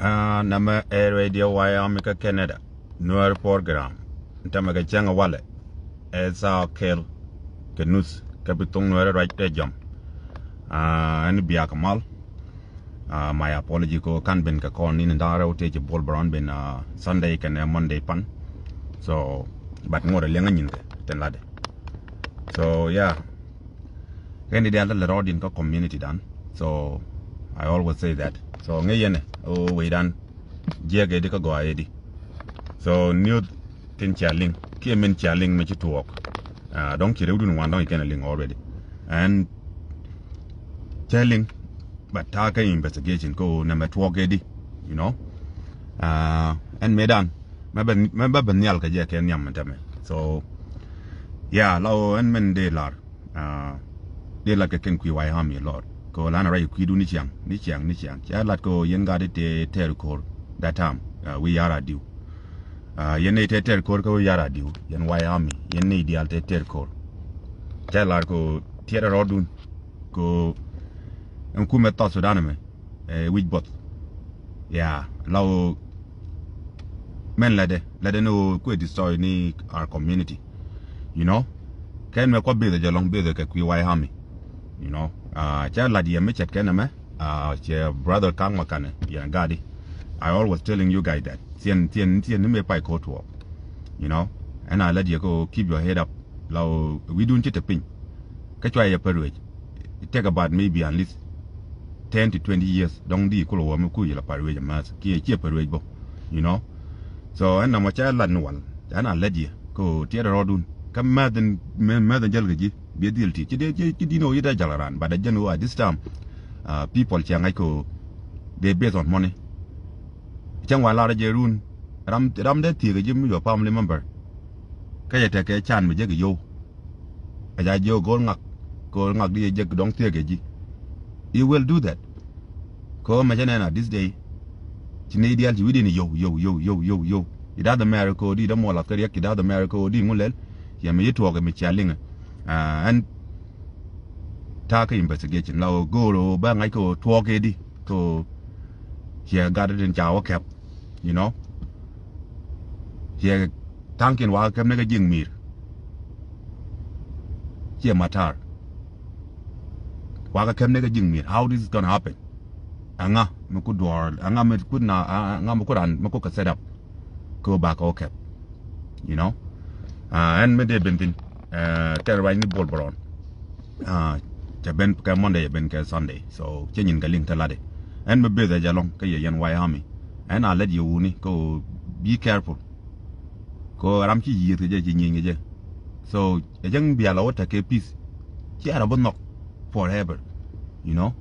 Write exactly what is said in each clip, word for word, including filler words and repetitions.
Aa, nɛmɛ ɛ Radio Wyoming kä Canada, Nuer program. Täämɛ kɛ cäŋ walɛ ɛ saa kɛl kɛ nuth kɛ bi thuŋ Nuer ruac rɛy jɔm. Aa, ɛn biak mal. Aa, my apology kɛ ɣöö /ka̱n ben kɛ kɔn ni̱ni da̱ŋ rɛw, tëë ci Bol Bron ben, aa, Sunday kɛnɛ Monday pan. So, but ŋot ɛ liɛŋä nyinkɛ tin latdɛ. So, yeah. Kɛn di diaal te lɛ rɔɔdiɛn kä community dan. So I always say that. So ŋäc yɛn ɛ ɣöö wecdan jiɛk ɛ di kä gɔaa ɛ di. So news tin cia liŋ kiɛ min cia liŋ mi ci tuɔɔk. Aa, dɔ̱ŋ ci rɛwdun ŋuan dɔ̱ŋ ci kɛn ɛ liŋ already. And cɛ liŋ, but ta̱a̱ kä investigation kä ɣöö nɛmɛ tuɔɔk ɛ di, you know. Aa, ɛn mëëdan mɛ bɛ, mɛ bɛ bɛ nhial kɛ jɛ kɛ nhiam mi tɛmɛ. So yeah, la ɣöö ɛn min dee lar. Aa, dee lat kɛ kɛn kui̱ Wyoming lɔr kɛ ɣöö lan a ruac kɛ kui̱du ni ciaŋ, ni ciaŋ, ni ciaŋ. Cɛ lat kɛ ɣöö yɛn gaat tëë tɛr ko̱r that time, aa, wi̱i̱ ya̱r a diw. Aa, yɛn nɛy tëë tɛr ko̱r kä wi̱i̱ ya̱r a diw, yɛn Wyoming, yɛn nɛy diaal tëë tɛr ko̱r. Cɛ lar kɛ ɣöö tiɛt a rɔɔdun kɛ ɣöö ɛn kumɛ South Sudan ɛmɛ ɛ wi̱c buɔth. Yeah, la ɣöö mɛn lätdɛ, lätdɛ ni ɣöö kuɛ destroy ni our community. You know, kɛn mɛ kua̱ bethɛ jɛ lɔ̱ŋ, bethɛ kɛ kui̱ Wyoming. You know, aa, cɛ lat yɛ mi ce̱tkɛ nɛmɛ, aa, cɛ brother Kaŋ Makanɛ yɛn gaadi. I always telling you guys that. Thiɛn, thiɛn, thiɛn ni mëë pay ko̱r tuɔɔk. You know, ɛn a lät yɛ kɛ ɣöö keep your head up. La ɣöö wi̱cdun ci te piny. Kä cua yɛ pär ruëëc. It take about maybe at least ten to twenty years. Dɔ̱ŋ di kulɛ wä mi kui̱ yɛ la pär ruëëc a math kiɛ ciɛ pär ruëëc bä. You know. So ɛn nɔmɔ cɛ lat ni wal. Ɛn a lät yɛ kɛ ɣöö tiɛt rɔɔdun. Kä math in, math in jäl kɛ ji̱. Bi dhil ti. Ci dee, ci, ci di̱n ɣöö yi dee jäl ran. But a jɛn ɣöö at this time, aa, people cɛ ŋa̱c kɛ ɣöö they based on money. Cäŋ wa lar jɛ run. Ram, ram dee thiek kɛ ji̱ mi your family member. Kä jɛ tekɛ can mi jek kɛ yo̱w. A ca jiök go̱o̱r ŋak, go̱o̱r ŋak di jɛ jek dɔ̱ŋ thiek kɛ ji̱. He will do that. Kɛ ɣöö mɛ cä nɛn a this day. Ci nɛy diaal ci wi̱diɛn yo̱w, yo̱w, yo̱w, yo̱w, yo̱w, yo̱w. It doesn't matter kɛ ɣöö di dämuɔl athkɛ riɛk, it doesn't matter kɛ ɣöö di ŋu lɛl. Yɛ mi yi tuɔɔk mi cia liŋɛ. Aa, ɛn ta̱a̱ kä investigation la ɣöö go̱o̱r ɣöö bä ŋa̱c kɛ ɣöö tuɔɔk kɛ di kɛ ɣöö ciɛ gat in ca wä kɛp. You know, ciɛ tha̱a̱ŋkiɛn wakä kɛp ni kä ji̱ŋ mi̱i̱r. Ciɛ matar. Wakä kɛp ni kä ji̱ŋ mi̱i̱r. How this is gonna happen? Aŋa mi ku duɔɔr, aŋa mi ku na, aŋa mi ku ran mi ku kɛ set up. Kɛ ɣöö bakɛ wä kɛp. You know. Aa, ɛn mi dee ben thi̱n, aa, tɛr ruac ni Bol Bron. Aa, cɛ ben kɛ Monday, cɛ ben kɛ Sunday. So cɛ nyin kɛ liŋ te latdɛ. Ɛn mi beth ɛ jɛ lɔ̱ŋ kä yɛ yɛn Wyoming. Ɛn a lät yɛ wuni kɛ ɣöö be careful. Kɛ ɣöö ram ci yiëëth kɛ jɛ, ci nyieeny kɛ jɛ. So ɛ jɛn bia la wä tekɛ peace. Ciɛ rɔ bi nhɔk forever. You know.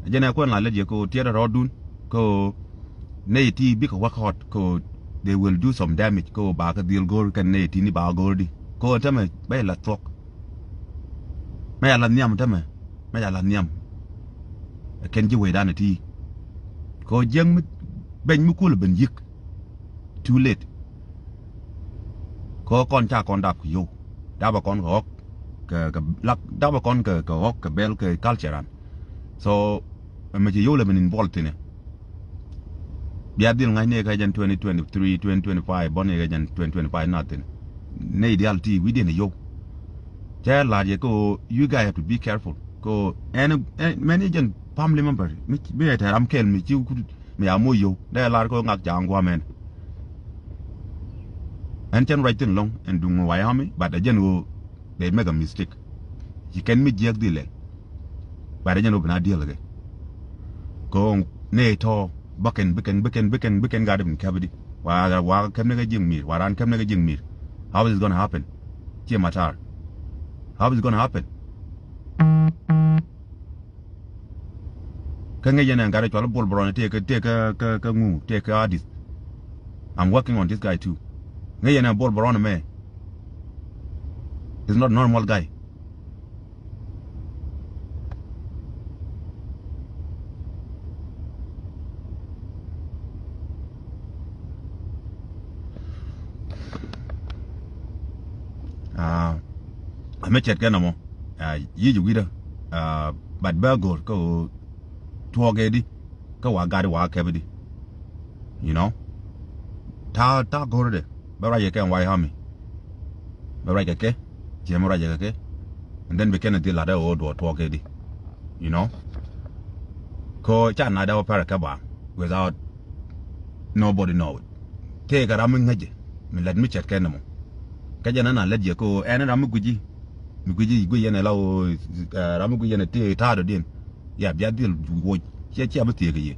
Ɛ jɛn ɛ kuɛn la lät yɛ kɛ ɣöö tiɛt rɔɔdun kɛ ɣöö nɛy ti bikɛ work hard kɛ ɣöö they will do some damage kɛ ɣöö bakɛ dhil go̱o̱r kɛn nɛy ti ni ba go̱o̱r di. Kɛ ɣöö tämɛ bɛ la thuɔ̱k. Mɛ ca la nhiam tämɛ. Mɛ ca la nhiam. Ɛ kɛn ji̱ wecdan ɛ ti. Kɛ ɣöö jiäk mi beny mi kuɔl ben yi̱k. Too late. Kɛ ɣöö kɔn ca kɔn dap kɛ yio̱w. Dapɛ kɔn kɛ ɣɔ̱k kɛ, kɛ lak, dapɛ kɔn kɛ, kɛ ɣɔ̱k kɛ bɛl kɛ culture an. So ɛmɛ ci yio̱w lɛ ben involve thi̱nɛ. Bia dhil ŋa̱c ni kɛ jɛn twenty twenty-three, twenty twenty-five, bɔn ni kɛ jɛn twenty twenty-five na thi̱n. Nɛy diaal ti wi̱cdiɛn ɛ yio̱w. Cɛ la̱r yɛ kɛ ɣöö you guys have to be careful. Kɛ ɣöö ɛn, ɛn mɛn i̱ jɛn family member mi, mi ɛ tɛ ram kɛl mi ci kut mi a moc yio̱w dee lar kɛ ɣöö ŋak ca ŋuam ɛn. Ɛn cɛn ruac thi̱n lɔ̱ŋ ɛn duŋ Wyoming, but ɛ jɛn ɣöö they make a mistake. Ci kɛn mi jiääk dhil lɛl. But ɛ jɛn ɣöö bi na diɛl kɛ kɛ ɣöö nɛy tɔ̱ bä kɛn, bi kɛn, bi kɛn, bi kɛn, bi kɛn gat bi kɛp di. Wa, wa kɛp ni kɛ ji̱ŋ mi̱i̱r, wa raan kɛp ni kɛ ji̱ŋ mi̱i̱r. How is it gonna happen? Ciɛ matar. How is it gonna happen? Kä ŋäc yɛn ɛn gat ɛ cual Bol Bron tëë kä, tëë kä, kä, kä ŋu, tëë kä Addis. I'm working on this guy too. Ŋäc yɛn ɛn Bol Bron mɛ. He's not normal guy. Aa, ɛmɛ cɛt kɛ nɔmɔ. Aa, yic wi̱rä. Aa, but bä go̱r kä ɣöö tuɔɔk ɛ di kä wa gat wa kɛp di. You know, ta̱a̱ ta̱a̱ go̱r dɛ bɛ ruac kɛ kɛ White Army. Bɛ ruac kɛ kɛ, ciɛ mi ruac kɛ kɛ. And then bi kɛn a dhil lat ɛ ɣöö duɔ̱ɔ̱r tuɔɔk kɛ di. You know, ko ca na dɛ wä pɛr kɛ ba without nobody know it. Tëëkɛ ram mi ŋäcɛ mi lät mi cɛt kɛn ɛmɔ. Kä jɛn ɛn a lät yɛ ko ɛn ram mi guici, mi guici guic yɛn ɛ la ɣöö, eh, ram mi guic yɛn ɛ tëë ta̱a̱ dɔ̱diɛn. Ya bia dhil woc. Ciɛ ciɛ bi thiek kɛ yɛ.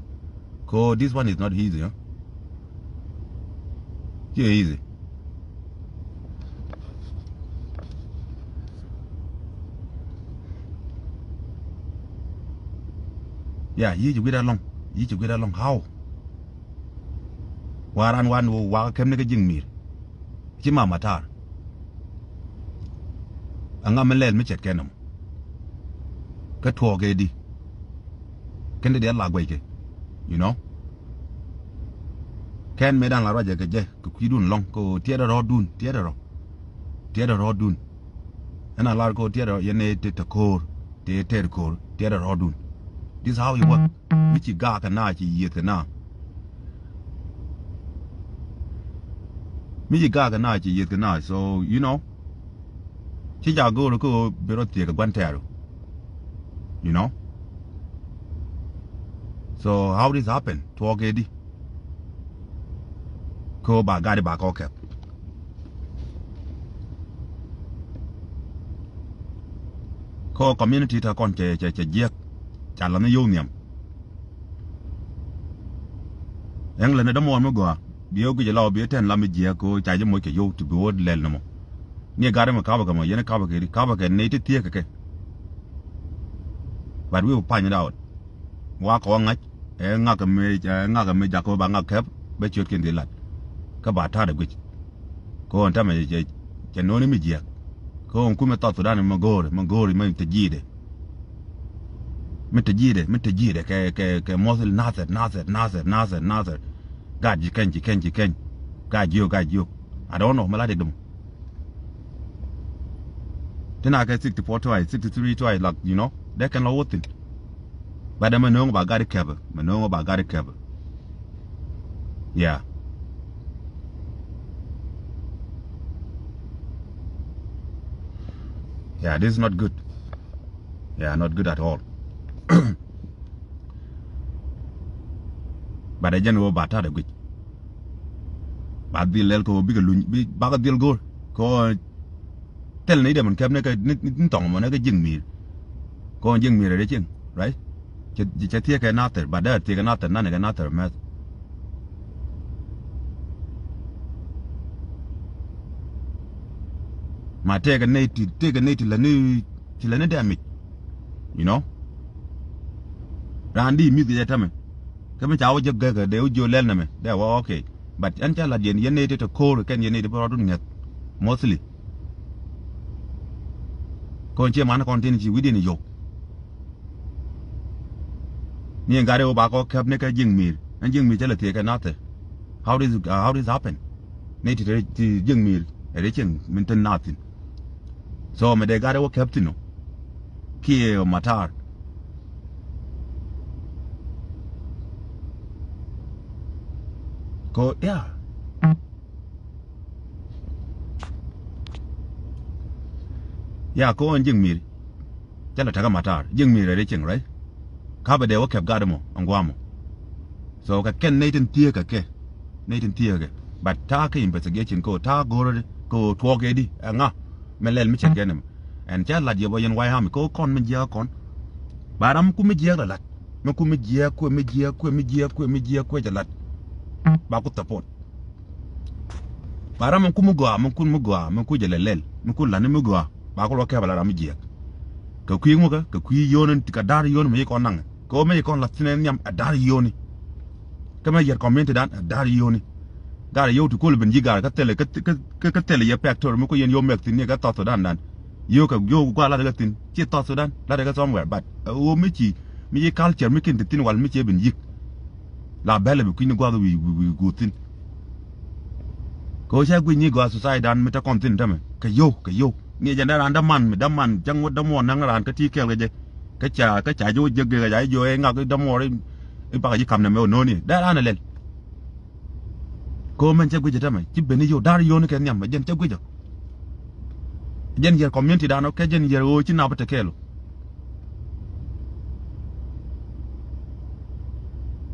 Ko this one is not easy, huh? Ciɛ easy. Ya, yi ci gui̱t alɔŋ. Yi ci gui̱t alɔŋ. How? Waran wan wä wakä kɛm ni kä ji̱ŋ mir. Ci ma matar. Aŋa mi lɛl mi cɛt kɛn nɔmɔ. Kä tuɔɔk kɛ di. Kɛn di diɛl la guɛc kɛ. You know? Kɛn mëë dan la ruacɛ kɛ jɛ kɛ kui̱dun lɔŋ kɛ ɣöö tiɛɛdɛ rɔɔdun, tiɛɛdɛ rɔ. Tiɛɛdɛ rɔɔdun. Ɛn a lar kɛ ɣöö tiɛɛdɛ rɔ yɛn ɛ te te ko̱o̱r, te tɛɛr ko̱o̱r, tiɛɛdɛ rɔɔdun. This how you work. Mi ci gaak kɛ na ci yieth kɛ na. Mi ci gaak kɛ na ci yieth kɛ na. So, you know, ci ca go̱o̱r kä bi rɔ thiek kɛ gua̱n tɛɛr. You know? So, how this happen? Tuɔɔk kɛ di? Kä ba gat i̱ ba kɔ kɛp. Kä community tɛ kɔn cɛ, cɛ, cɛ jiɛk. Ca lath ni yio̱w nhiam. England dämuɔɔr mi gɔaa. Bi ɣä guic ɛ la ɣöö bi ɣä tɛn la mi jiääk kɛ ɣöö ca jɛ moc kɛ yio̱w ti bi ɣä lɛl nɔmɔ. Ni gat ɛmɛ kapɛ kɛ mɔ, yɛn kapɛ kɛ di, kapɛ kɛ nɛy ti thieek kɛ kɛ. But we will find it out. Wa kɔ ŋa̱c, ɛ ŋak mi, ɛ ŋak mi jak kɛ ɣöö ba ŋak kɛp, bɛ ciötkiɛn dhil lat. Kä ba ta̱a̱dɛ guic. Kɛ ɣöö ɛn täämɛ cɛ, cɛ no̱o̱ni mi jiääk. Kɛ ɣöö ɛn kumɛ South Sudan mɛ go̱o̱ri, mɛ go̱o̱ri mɛ te ji̱i̱dɛ. Mɛ te ji̱i̱dɛ, mɛ te ji̱i̱dɛ kɛ, kɛ, kɛ mostly Nasir, Nasir, Nasir, Nasir, Nasir. Gat ji̱ keny, ji̱ keny, ji̱ keny. Gat jiök, gat jiök. I don't know, mɛ la dek dum. Ti na kɛ sixty-four twice, sixty-three twice, like, you know, dee kɛn lɔ wä thi̱n. But mɛ no̱o̱ŋ ba gat i̱ kɛpɛ, mɛ no̱o̱ŋ ba gat i̱ kɛpɛ. Yeah. Yeah, this is not good. Yeah, not good at all. But ɛ jɛn ɣöö ba ta̱a̱dɛ guic. Ba dhil lɛl kɛ ɣöö bikɛ luny, bi, bakɛ dhil go̱o̱r. Kɛ ɣöö thil ni dee min kɛp ni kɛ, ni, ni, ni thɔŋ mɔ ni kɛ ji̱ŋ mi̱i̱r. Kɔn ji̱ŋ mi̱i̱r rɛy cieŋ, right? Cɛ, cɛ thiek kɛ Nasir, but dee thiek kɛ Nasir, nanɛ kɛ Nasir mɛth. Ma tëëkɛ nɛy ti, tëëkɛ nɛy ti lätni, ti lätni dɛmic. You know? Raan di mi̱th kɛ jɛ tämɛ. Kä mi ca wä jek gɛkɛ dee wä jiö lɛl nɛmɛ, dee wä okay. But ɛn ca lat yɛn, yɛn nɛy ti te ko̱o̱r kɛn yɛn nɛy ti bi rɔɔdun ŋäth. Mostly. Kɔn cie man kɔn tin ci wi̱diɛn yio̱w. Ni ɛn gat i̱ wä ba kɔ kɛp ni kɛ ji̱ŋ mi̱i̱r. Ɛn ji̱ŋ mi̱i̱r cä lɛ thiek kɛ Nasir. How this, uh, how this happen? Ni ti, ti ji̱ŋ mi̱i̱r ɛ ri cieŋ min tin Nasir. So mɛ dee gat i̱ wä kɛp thin ɔ. Kiɛ ɔ matar. Ko, yeah. Ya ko ɛn ji̱ŋ mi̱i̱r. Cä lɛ täkä matar. Ji̱ŋ mi̱i̱r ɛ ri cieŋ, right? Kapɛ dee wä kɛp gat mɔ ɛn gua̱a̱ mɔ. So kɛ kɛn nɛy tin thieek kɛ kɛ. Nɛy tin thieek kɛ kɛ. But ta̱a̱ kä investigation ko ta̱a̱ go̱o̱rä di ko tuɔɔk kɛ di ɛŋa. Mɛ lɛl mi cɛt kɛ nɛmɛ. Ɛn cä lat yɛ bä yɛn White Army ko kɔn mi jiääk kɔn. Ba ram mi ku mi jiääk la lat. Mi ku mi jiääk kuɛ mi jiääk kuɛ mi jiääk kuɛ mi jiääk kuɛ jɛ lat. Ba ku support. Ba ram mi ku mi gɔaa, mi ku mi gɔaa, mi ku jɛ lɛ lɛl, mi ku la̱t ni mi gɔaa, ba ku lɔ kɛp a la ram mi jiɛk. Kɛ kui̱ ŋukä, kɛ kui̱ yio̱o̱ni, kɛ da̱r yio̱o̱ni mi ci kɔn naŋ. Kɛ ɣöö mi ci kɔn la̱t thi̱n ɛ nhiam ɛ da̱r yio̱o̱ni. Kä mi yɛt community dan ɛ da̱r yio̱o̱ni. Gaar yio̱w ti kol ben ji̱ gaar kä thilɛ, kä, kä, kä, kä thilɛ yɛ factory mi ku yɛn yio̱w mɛk thi̱n ni kɛ South Sudan dan. Yio̱w kɛ, yio̱w gua la̱t kɛ thi̱n, ci South Sudan, la̱t kɛ somewhere, but, ɛ, ɣöö mi ci, mi ci culture mi kin ti thi̱n wal mi ci ɛ ben yi̱k. La bɛl bi kui̱ni gua̱th wi̱i̱, wi̱i̱, wi̱i̱ guuth thi̱n. Kɛ ɣöö cä gui̱ny ni gɔaa society dan mi te kɔn thi̱n tämɛ. Kɛ yio̱w, kɛ yio̱w. Ni jɛn dee raan däman, mi däman, cäŋ wä dämuɔɔr näŋ raan kä ti kɛɛl kɛ jɛ. Kä ca, kä ca ji̱ wä jiäk gek ca ji̱ ji̱ ɣöö ɛ ŋak dämuɔɔr i̱, i̱ bakɛ ji̱ ka̱m nɛmɛ ɣöö no̱o̱ni. Dee raan ɛ lɛl. Ko mɛn cɛ guic tämɛ ci ben i̱ yo̱o̱ da̱r yo̱o̱ni kɛ nhiam ɛ jɛn cɛ guic ɔ. Jɛn yɛr community dan ɔ kɛ jɛn yɛr ɣöö ci nap ɛ te kɛɛl ɔ.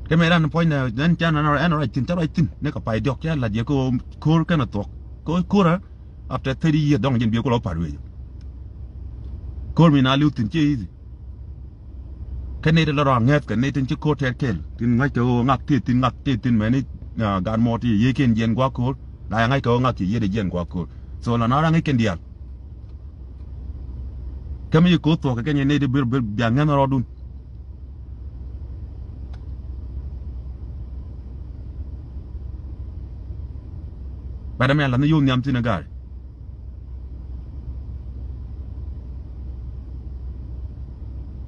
Kɛ mɛ ran puɔ̱ny nɛ ɛn ca nɛ ɛn ruac thi̱n ca ruac thi̱n ni kɛ pay diɔ̱k cɛ la̱t yɛ kɛ ɣöö ko̱r kɛn ɛ thuɔ̱k. Kɛ ɣöö ko̱r ɛ after thirty years dɔ̱ŋ jɛn biɛ kulɔ pa̱t wecä. Ko̱r mi na li̱w thi̱n ciɛ easy. Kä nɛy ti la rɔ aŋɛth kɛ nɛy tin ci ko̱r tɛɛr kɛɛl tin ŋa̱c kɛ ɣöö ŋak ti thi̱n ŋak ti thi̱n mɛni. Gaat mɔ ti yiëëkiɛn jiɛn gua̱a̱k ko̱r la yɛ ŋa̱c kɛ ɣöö ŋak ci yiëëdɛ jiɛn gua̱a̱k ko̱r. So la na rɔ aŋic kɛn diaal. Kä mi ci ko̱r thuɔ̱k kɛ kɛn yɛ nɛy ti bir bir bia ŋɛnh rɔɔdun. Bɛ dämɛ la̱th ni yio̱w nhiam thi̱n ɛ ga̱a̱ri.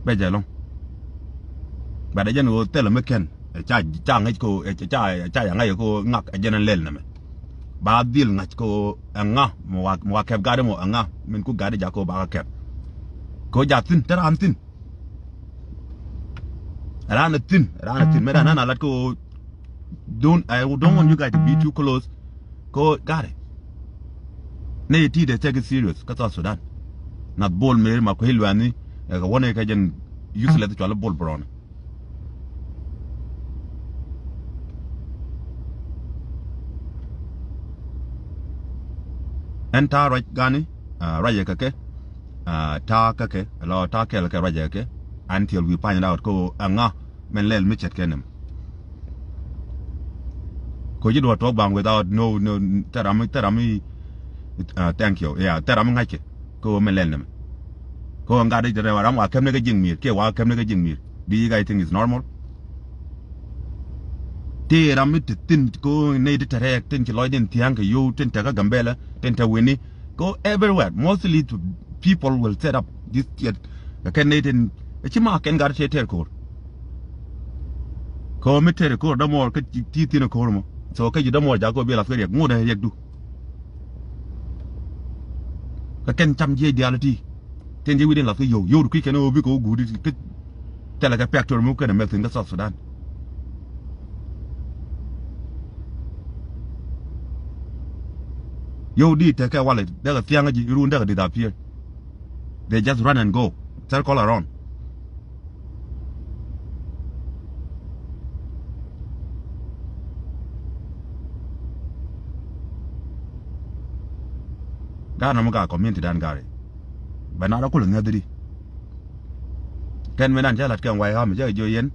Bɛ jɛ lɔ̱ŋ. Bɛ dɛ jɛn ɣöö thilɛ mi kɛn ɛ ca ca ŋäc ko ɛ ca ca ca ya ŋäc ko ŋak ɛ jɛn ɛ lɛl nɛmɛ. Ba dhil ŋa̱c ko ɛ ŋa mɔ wa mɔ wa kɛp gatdɛ mɔ ɛ ŋa min ku gatdɛ jak ko ba kɛ kɛp. Ko ja thi̱n te raan thi̱n. Raan a thi̱n, raan a thi̱n. Mɛ raan an a lat ko don't, I don't want you guys to be too close. Ko gari. Ne ti de take it serious. Ka South Sudan. Na bol me ma ko hilwani. Ka wone ka jen useless chwal bol brown. Ɛn ta̱a̱ ruac gani, ah, ruac ɛ kɛ kɛ, ah, ta̱a̱ kɛ kɛ, lɔ ta̱a̱ kɛl kɛ ruac ɛ kɛ, until we find out ko ɛŋa mɛn lɛl mi cɛt kɛ nɛm. Ko ji̱ duɔ̱ɔ̱r tuɔ̱k baŋ without no, no, thɛram, thɛram, ah, thank you, yeah, thɛram ŋa̱ckɛ ko mɛn lɛl nɛmɛ. Ko ɛŋa di rɛw ram wa kɛm ni kɛ jiŋ mi̱i̱r, kiɛ wa kɛm ni kɛ jiŋ mi̱i̱r. Do you guys think it's normal? Ti ram mi ti thin ko ney ti te rɛɛk tin ci lɔcdin thia̱a̱ŋ kɛ yo̱w tin te kä Gambela tin te wini. Ko everywhere mostly to people will set up this shit. Kɛ kɛn ney tin ci ma kɛn gat te tɛr ko̱r. Ko mi tɛr ko̱r dämuɔɔr kä ti thin ko̱r mɔ. So kä ji̱ dämuɔɔr jak ko bi lath kä riɛk ŋut ɛ riɛk du. Kä kɛn cam jiɛc diaal ti. Tin ji̱ wi̱diɛn lath kä yio̱w yio̱w kui̱ kɛn ɣöö bikɛ wä guut ti kä thilɛ kɛ factory mi kɛn ɛ mɛk thi̱n kä South Sudan. Yio̱w di tekɛ walɛ dɛkɛ thia̱ŋä ji̱ run dɛkɛ disappear. They just run and go, circle around. Gaat nɔmɔ ka community dan gari. Bɛ na rɔ kulɛ ŋäth di. Kɛn mi nan cä lat kɛn way ha mi cä jiɔ yɛn.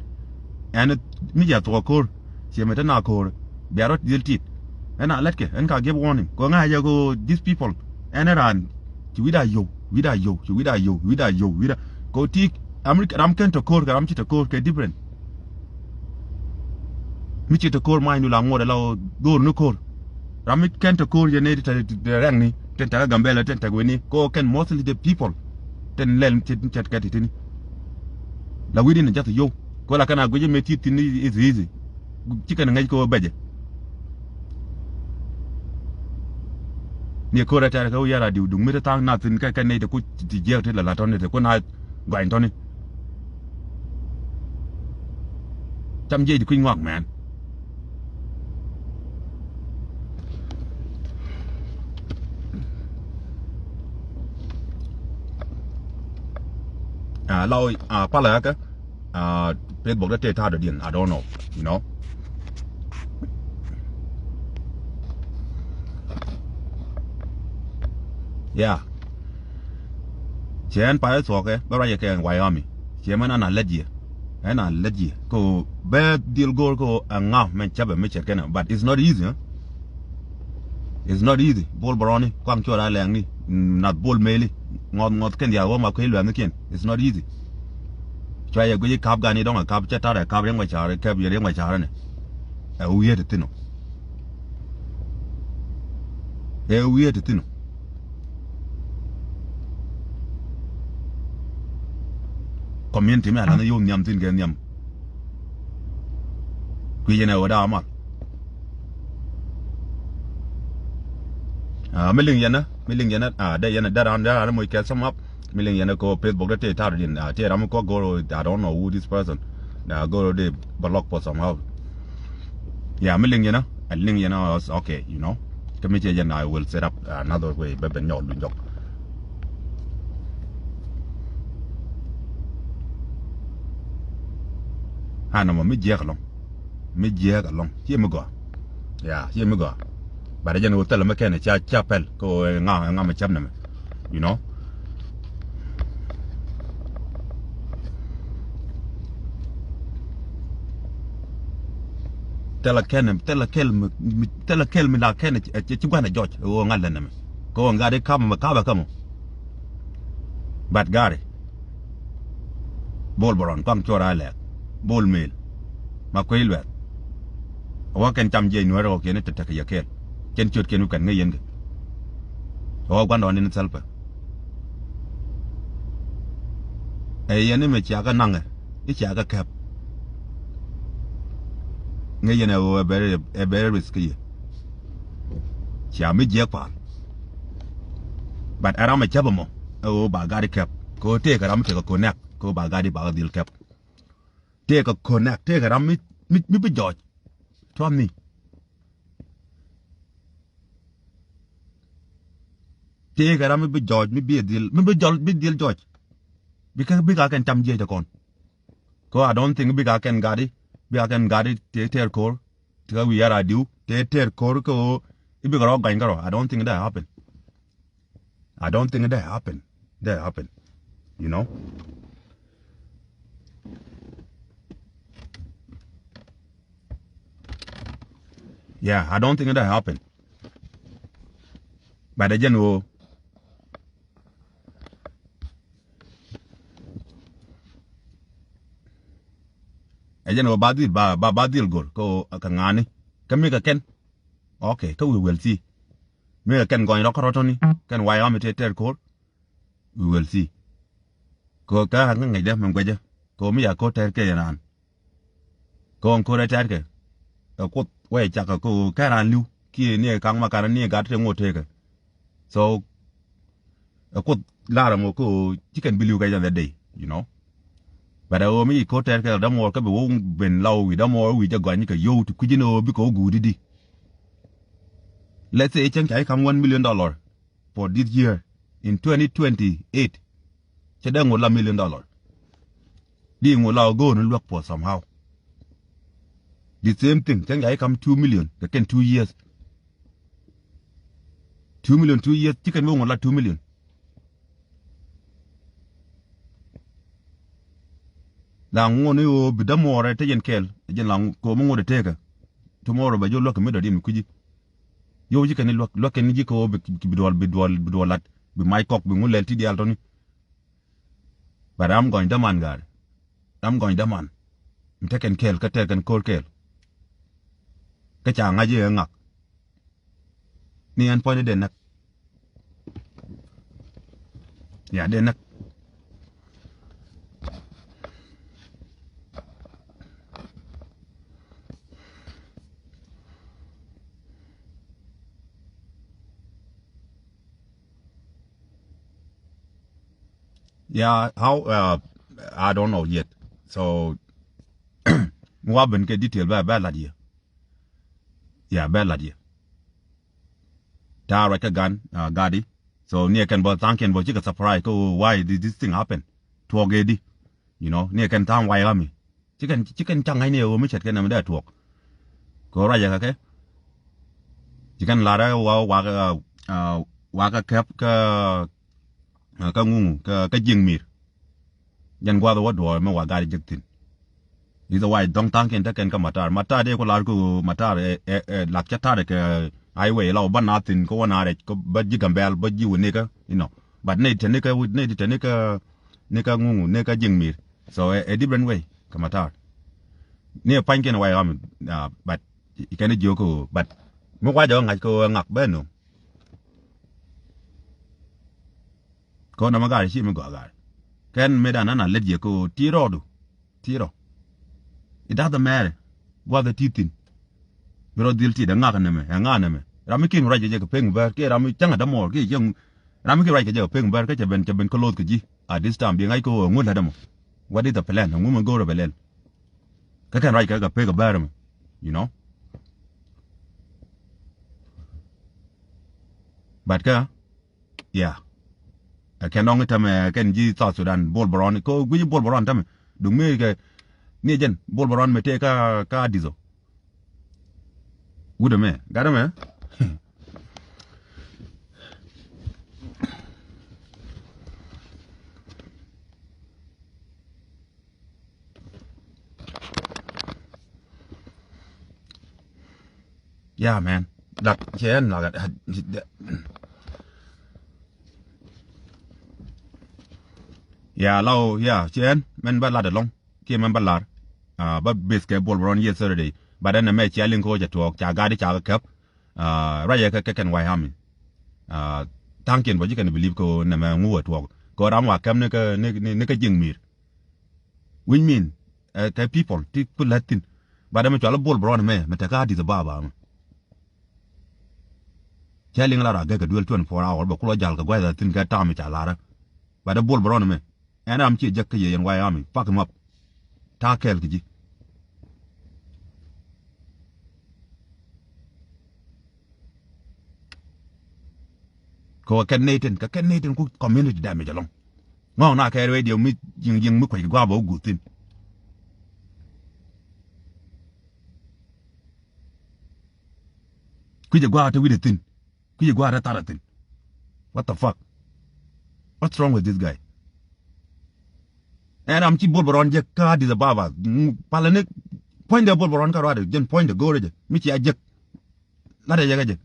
Ɛn mi jɛ thuɔk ko̱r. Ciɛ mi te na ko̱r. Bia rɔ dhil tit. Ɛn a lɛt kɛ ɛn ka give warning. Kɔ ŋa̱c jɛ ko these people. Ɛn ɛ raan ci wi̱da yo̱w, wi̱da yo̱w, ci wi̱da yo̱w, wi̱da yo̱w, wi̱da. Kɔ ti ram kɛn te ko̱r kɛ ram ci te ko̱r kɛ different. Mi ci te ko̱r ma̱a̱cdu la ŋuɔ̱t ala ɣöö dho̱r ni ko̱r. Ram mi kɛn te ko̱r yɛn ni te rɛŋni tin te kä Gambela tin te weni ko kɛn mostly the people. Tin lɛl cit cɛt kɛ titini. La wi̱diɛn jath yo̱w ko la kɛn a guic mi ti thin is easy. Ci kɛn ŋäc ko bɛcɛ. Ni ko̱r a tɛr kä wi̱i̱ a la diw duŋ mi te tha̱a̱ŋ na thin kɛ kɛn ni te ku ti jiɛk ti la la tɔni te ku na guany tɔni. Cam jiɛc di kui̱ ŋuak mɛn. Ah, law, ah, palä kä, ah, Facebook da te ta do dien, I don't know, you know. Yeah. Cɛ ɛn payɛ thuɔkɛ bä ruacɛ kɛ Wyoming. Cɛ mɛn ɛn a lät yɛ. Ɛn a lät yɛ ko bɛ dhil go̱o̱r ko ɛŋa mɛn cäpɛ mi cɛt kɛnɛ. But it's not easy, huh? It's not easy. Bol bärɔni kuaŋ cuɔt a lɛŋni. Nath bol meli ŋɔth ŋɔth kɛn diaal wä ma kuec luɛŋni kiɛn. It's not easy. Cua yɛ guic i̱ kap gani dɔŋ ɛ kap cɛ tat ɛ kap riɛŋ wä ca̱r ɛ kap yɛ riɛŋ wä ca̱r ɛnɛ. Ɛ wi̱i̱ ɛ ti thin ɔ. Ɛ wi̱i̱ ɛ ti thin ɔ. Community mi a la̱th ni yo̱o̱ nhiam thi̱n kɛ nhiam. Kui̱ yɛn ɛ ɣöö da̱a̱ mal. Ah, mi liŋ yɛn ɛ, mi liŋ yɛn ɛ, ah, dee yɛn ɛ, dee raan, dee raan moc kɛ sum up. Mi liŋ yɛn ɛ kɛ ɣöö Facebook dee tëë tar din, ah, tëë ram mi kɔ go̱r ɣöö, I don't know who this person. Ah, go̱r ɣöö dee block for somehow. Yeah, mi liŋ yɛn ɛ. A liŋ yɛn ɣɔs, okay, you know. Kä mi ciɛ jɛn, I will set up another way bɛ ben nyɔk luny jɔk. A nɔmɔ mi jiɛk alɔŋ. Mi jiɛk alɔŋ. Ciɛ mi gɔaa. Ya, ciɛ mi gɔaa. But a jɛn ɣöö thilɛ mi kɛn ca, ca pɛl kä ɣöö ŋa, ŋa mi cäp nɛmɛ. You know. Thilɛ kɛn, thilɛ kɛl mi, mi, thilɛ kɛl mi la kɛn ci, ci, ci gua̱n a jɔc ɣöö ŋa̱l lɛ nɛmɛ. Kä ɣöö ŋa̱t i̱ ka̱m mi ka̱pɛ kämɔ. But gari. Bol bärɔn kuaŋ cuɔr a lɛɛk. Bol mel. Ma kuey luɛth. A wä kɛn cam jiɛc nuäärä ɣɔkiɛn i̱ te tekɛ yɛ kɛɛl. Kɛn ciötkiɛn wi̱i̱ kɛn ŋäc yɛn kɛ. A wä gua̱ndɔɔŋ in thil pɛ. Ɛ yɛn imɛ cia kɛ naŋɛ i̱ cia kɛ kɛp. Ŋäc yɛn ɛ ɣöö ɛ bɛr, ɛ bɛr risk kä yɛ. Cia mi jiɛk pa̱a̱l. But ɛ ram ɛ cäp ɛmɔ ɛ ɣöö ba gat i̱ kɛp. Kɛ ɣöö tëëkɛ ram mi tekɛ connect kɛ ɣöö ba gat i̱ ba kɛ dhil kɛp. Tëëkɛ connect, tëëkɛ ram mi, mi, mi bi jɔɔc. Tuɔ̱th ni. Tëëkɛ ram mi bi jɔɔc, mi bi dhil, mi bi jɔl, bi dhil jɔɔc. Bikɛ, bikɛ kɛn cam jiɛc tɛ kɔn. Kɛ ɣöö I don't think bikɛ kɛn gat i̱, bikɛ kɛn gat i̱ tëë tɛɛr ko̱r. Ti kä wi̱i̱ ara diw tëë tɛɛr ko̱r kä ɣöö i̱ bikɛ rɔ gany kärɔ. I don't think that happen. I don't think that happen. That happen. You know? Yeah, I don't think that happen. But ɛ jɛn ɣöö ɛ jɛn ɣöö ba dhil, ba, ba, ba dhil go̱r kä ɣöö kɛ ŋa̱a̱ni. Kä mi kɛ kɛn. Okay, kä we will see. Mi kɛ kɛn gɔny rɔ kärɔ̱ tɔ̱ni kɛn way ram mi tëë tɛɛr ko̱r. We will see. Kɛ ɣöö kä ɣän kä ŋäcdä mi guɛcä kɛ ɣöö mi ca ko̱r tɛɛr kɛ yɛn raan. Kɛ ɣöö ko̱r ɛ tɛɛr kɛ ɛ Kuoth wä cakɛ kɛ ɣöö kɛn raan li̱w kiɛ ni ɛ ka̱ŋ ma ka̱n ni ɛ gat te ŋot tëëkɛ. So ɛ Kuoth lar ɛmɔ kä ɣöö ci kɛn bi li̱w kɛ jɛ the day, you know. But ɛ ɣöö mi ci ko̱r tɛɛr kɛ dämuɔɔr kä bi wä ben la wä wi̱i̱ dämuɔɔr wi̱i̱ jɛ gɔany kɛ yio̱w ti kui̱c in ɣöö bikɛ wä guut i̱di. Let's say cäŋ ca i̱ ka̱m one million dollar for this year in twenty twenty-eight. Cɛ dee ŋot la million dollar. Di ŋot la go̱o̱r ni luäk puɔth somehow. The same thing, cäŋ ca i̱ ka̱m two million kɛ kɛn two years. Two million two years, ci kɛn wä ŋot la two million. La ŋot ni ɣöö bi dämuɔɔrɛ te jɛn kɛɛl, jɛn la ko̱o̱m ŋot ɛ tekä. Tomorrow bɛ jɔ luäk kɛ mi dɔ̱diɛn mi kui̱ci. Yio̱w ci kɛn i̱ luäk, luäk kɛn i̱ ji̱ kɛ ɣöö bi, bi duɔl, bi duɔl, bi duɔl lat, bi mac kɔk, bi ŋu lɛl ti diaal tɔ̱ni. But ram gɔny däman gaari. Ram gɔny däman. Mi te kɛn kɛɛl, kä te kɛn ko̱r kɛɛl. Kä ca ŋa̱c i̱ ɛ ŋak. Ni ɛn puɔ̱nyni dee näk. Ya, dee näk. Yeah, how, uh, I don't know yet. So, wa ben kɛ detail bɛ, bɛ lat yɛ. Yeah, bɛ lat yɛ. Ta̱a̱ ruac kä gan, uh, gadi. So ni ɛ kɛn bä tha̱a̱ŋ kɛn bä cikɛ surprise kä why did this thing happen? Tuɔɔk ɛ di. You know, ni ɛ kɛn tha̱a̱ŋ way ɣami. Ci kɛn, ci kɛn caŋ ŋa̱cni ɛ ɣöö mi cɛt kɛn ɛmɛ dee tuɔɔk. Kɛ ɣöö ruac ɛ kɛ kɛ. Ci kɛn lar ɛ wa, wa, uh, wa kɛ kɛp kä, uh, kä ŋuŋu, kä, kä jiŋ mir. Jɛn gua̱a̱th wä duɔɔr mi wa gat jek thi̱n. I̱ the way dɔ̱ŋ tha̱a̱ŋkiɛn te kɛn kä matar. Matar dee ku lar kä ɣöö matar ɛ, ɛ, ɛ, lak cä tar kɛ highway la wä bä naath thi̱n kä wä naar rɛc kä bä ji̱ Gambɛl bä ji̱ wä nikä, you know. But nɛy te nikä, nɛy te nikä, nikä ŋuŋu, nikä jiŋ mir. So ɛ, ɛ different way kä matar. Ni ɛ pa̱nykiɛn way ɣam, ah, but kɛn jiök kä ɣöö, but mi wa jɛ wä ŋa̱c kä ɣöö ɛ ŋak bɛ nööŋ. Kɛ ɣöö nɔmɔ gaari ci mi gɔaa gaari. Kɛn mëë dan nana lät yɛ kɛ ɣöö ti rɔɔdu. Ti rɔ. It doesn't matter. Gua̱th ɛ ti thi̱n. Bi rɔ dhil ti dee ŋak nɛmɛ, ɛ ŋak nɛmɛ. Ram mi kin ruac kɛ jɛ kɛ pek mi bär, kiɛ ram mi cäŋ ɛ dämuɔɔr, kiɛ cäŋ. Ram mi kin ruac kɛ jɛ kɛ pek mi bär, kä cɛ ben, cɛ ben kä loth kɛ ji̱. At this time, bi ŋa̱c kɛ ɣöö ŋu lätdä mɔ. What is the plan? Ŋu mi go̱o̱rä bɛ lɛl? Kä kɛn ruac kɛ kɛ pek ɛ bär mɔ. You know? But kä, yeah. Ɛ kɛn dɔŋ i̱ tämɛ kɛn ji̱ South Sudan, Bol Bol Rɔn. Kɛ guic Bol Bol Rɔn tämɛ. Duŋ mi kɛ ni jɛn Bol Bol Rɔn mi tëë kä, kä Adith ɔ. Wut ɛmɛ, gat ɛmɛ. Yeah, man. Dak, cɛ ɛn dak. Yeah, law, yeah, cɛ ɛn mɛn ba lat ɛlɔŋ. Kiɛ mɛn ba lar. Ah, ba beth kɛ Bol Bol Rɔn yesterday. But ɛn ɛmɛ cia liŋ kɛ ɣöö cɛ tuɔɔk, ca gat i̱ ca kɛ käp. Ah, ruacɛ kɛ, kɛ kɛn White Army. Ah, tha̱a̱ŋkiɛn bä ji̱ kɛn believe kɛ ɣöö nɛmɛ ŋu ɛ tuɔɔk. Kɛ ɣöö ram wa käp ni kä, ni, ni, ni kä ji̱ŋ mi̱i̱r. Which mean, eh, kɛ people ti ku lät thi̱n. But ɛmɛ cɔal i̱ Bol Bol Rɔn ɛmɛ, mɛ te kä Addis Ababa ɛmɛ. Cɛ liŋ la ra gɛk kɛ duel twenty-four hour, bɛ kulɔ jal kɛ gua̱th a thi̱n kɛ tam ca larä. But ɛ Bol Bol Rɔn ɛmɛ. Ɛn ram ciɛ jek kä yɛ yɛn White Army. Fuck him up. Ta̱a̱ kɛɛl kɛ ji̱. Kɛ wä kɛn nɛy tin, kɛ kɛn nɛy tin ku community damage ɛlɔ̱ŋ. Ŋɔ̱ɔ̱ŋ na kɛ radio mi ji̱ŋ ji̱ŋ mi kuec kɛ gua̱a̱ bä wä guth thi̱n. Kui̱c ɛ gua̱a̱ te wi̱cdɛ thi̱n. Kui̱c ɛ gua̱a̱ te tharɛ thi̱n. What the fuck? What's wrong with this guy? Ɛn ram ci Bol Bol Rɔn jek kä Addis Ababa. Mm, palä ni puɔ̱nydɛ Bol Bol Rɔn kä ruaadɛ, jɛn puɔ̱nydɛ go̱o̱rä jɛ. Mi cia jek. Latdɛ jɛ kä jɛ.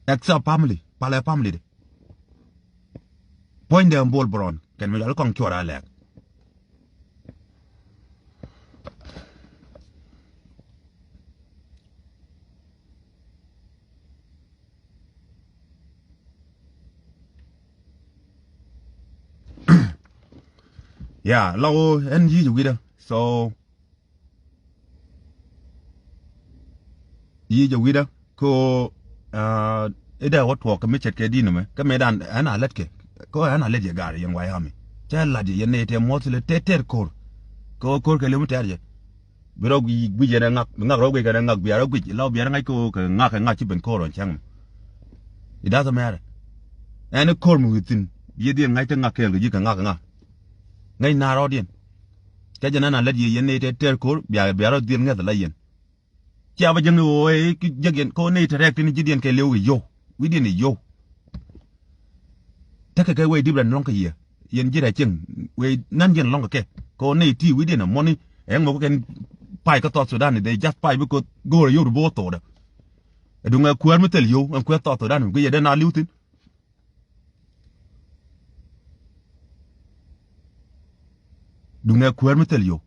Except family, palɛ family de. Puɔ̱nydɛ Bol Bol Rɔn, kɛn mi jɔl kɔŋ cuɔr a lɛk. Yeah, lɔk ɛn yic wi̱dä. So, yic a wi̱dä ko, ah, idɛ wä tuɔɔk kɛ mi ce̱tkɛ di̱n ɛmɛ. Kä mëë dan ɛn a lät kɛ. Ko ɛn a lät yɛ gaar yɛn White Army. Cɛ lat yɛ yɛn nɛy tɛ muɔth lɛ tɛt tɛt ko̱r. Ko ko̱r kɛ lemi tɛt yɛ. Bi rɔ guic yɛn ɛ ŋak. Bi ŋak rɔ guic kɛn ɛ ŋak. Bia rɔ guic. Law bia rɔ ŋa̱c ko kɛ ŋak kɛ ŋak ci ben ko̱r ɔn cäŋ mɛ. It doesn't matter. Ɛn ko̱r mi wi̱i̱ thi̱n. Bi yɛ dhiɛn ŋa̱c te ŋak kɛɛl kɛ ji̱ kɛ ŋak kɛ ŋak. Ŋäc na rɔɔdiɛn. Kä jɛ nɛn a lät yɛ yɛn nɛy tɛ tɛr ko̱r bia, bia rɔ dhil ŋäth la yɛn. Cia bä jäŋni ɣöö ɛ ki jäk yɛn kɛ ɣöö nɛy tɛ rɛɛk tin ji̱diɛn kɛ lëw kɛ yio̱w. Wi̱cdiɛn i̱ yio̱w. Tekɛ kɛ wee different lɔ̱ŋ kɛ yɛ. Yɛn ji̱ rɛc cieŋ wee nan yɛn lɔ̱ŋ kɛ kɛ. Kɛ ɣöö nɛy ti wi̱cdiɛn ɛ mɔni. Ɛŋ mɛ ku kɛn pay kä South Sudan, they just pay because go̱o̱r ɛ yio̱w ti bo̱o̱ thoodä. Ɛ duŋ ɛ kuäär mi thil yio̱w, ɛn kuäär South Sudan, guic ɛ dee na li̱w thi̱n. Duŋ ɛ kuäär mi thil yio̱w.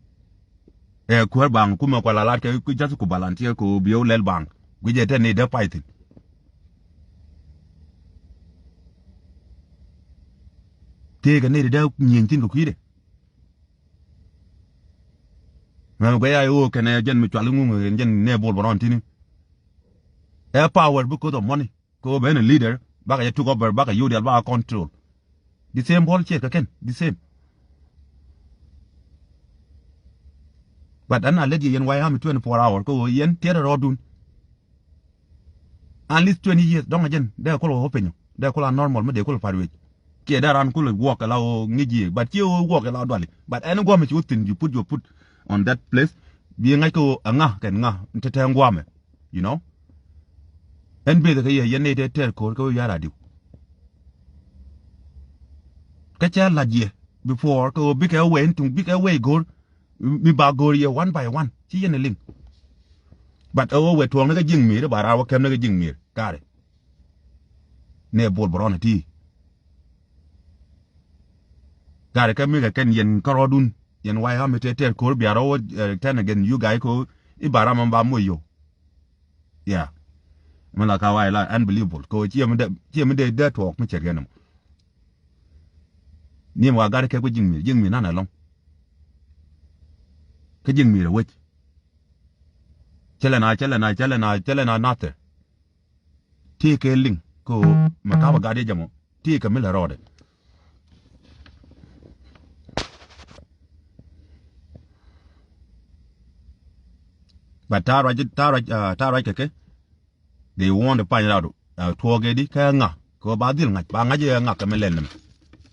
Ɛ kuäär baŋ kumɛ kuɛ la lat kɛ ku jath ku volunteer ku bi ɣöö lɛl baŋ. Guic ɛ te ni dee pay thi̱n. Tëëkɛ ni dee nyieny thi̱n kɛ kui̱dɛ. Mɛ guic a ɣöö kɛnɛ jɛn mi cual ŋuŋ jɛn nɛ Bol Bol Rɔn ti̱ni. Ɛ power because of money. Kɛ ɣöö ben a leader, bakɛ jɛ took over, bakɛ yio̱w diaal bakɛ control. The same bullshit kɛ kɛn, the same. But ɛn a lät yɛ yɛn White Army twenty-four hour, kɛ ɣöö yɛn tiɛt rɔɔdun. At least twenty years, dɔ̱ŋ a jɛn, dee kul wä piny, dee kul a normal, mi dee kul pat wec. Kiɛ dee ran kul wuɔk kɛ la ɣöö ŋi̱c yiëë, but kiɛ ɣöö wuɔk kɛ la duali. But ɛn guɔ̱mɛ ci wä thi̱n, you put your foot on that place, bi ŋa̱c kɛ ɣöö ɛŋa kɛn ŋa, te te guɔ̱mɛ. You know? Ɛn beth kɛ yɛ, yɛn nɛy tɛ tɛr ko̱r kɛ ɣöö yar adiw. Kä cɛ la̱t yɛ before kɛ ɣöö bikɛ wee in tuŋ, bikɛ wee go̱r, mi ba go̱r yɛ one by one. Ci yɛn ɛ liŋ. But ɛ ɣöö wee tuɔɔk ni kä ji̱ŋ mi̱i̱r, ba raar wä kɛm ni kä ji̱ŋ mi̱i̱r. Karɛ. Nɛ Bol Bol Rɔn ɛ ti. Karɛ kɛ mi kɛ kɛn yɛn kärɔɔdun. Yɛn White Army tɛ tɛr ko̱r bia rɔ wä, eh, turn against you guy ko i̱ ba ram ba moc yo. Yeah. Mi la ka wa̱i̱ la unbelievable. Ko ciɛ mi dee, ciɛ mi dee, dee tuɔɔk mi ce̱tkɛ nɔmɔ. Ni mi wa gat kɛ ku ji̱ŋ mi, ji̱ŋ mi nan ɛlɔ̱ŋ. Kä ji̱ŋ mi rɛ wec. Cälɛ na, cälɛ na, cälɛ na, cälɛ na nathɛ. Tëëkɛ liŋ ko mɛ ka̱pɛ gat yɛ jɛ mɔ. Tëëkɛ mi lɛ rɔɔdɛ. But ta̱a̱ ruac, ta̱a̱ ruac, ah, ta̱a̱ ruac kɛ kɛ. They want to find out, uh, tuɔɔk ɛ di kä ŋa, kɛ ɣöö ba dhil ŋa̱c, ba ŋa̱c ɛ ŋa kɛ mi lɛl nɛmɛ.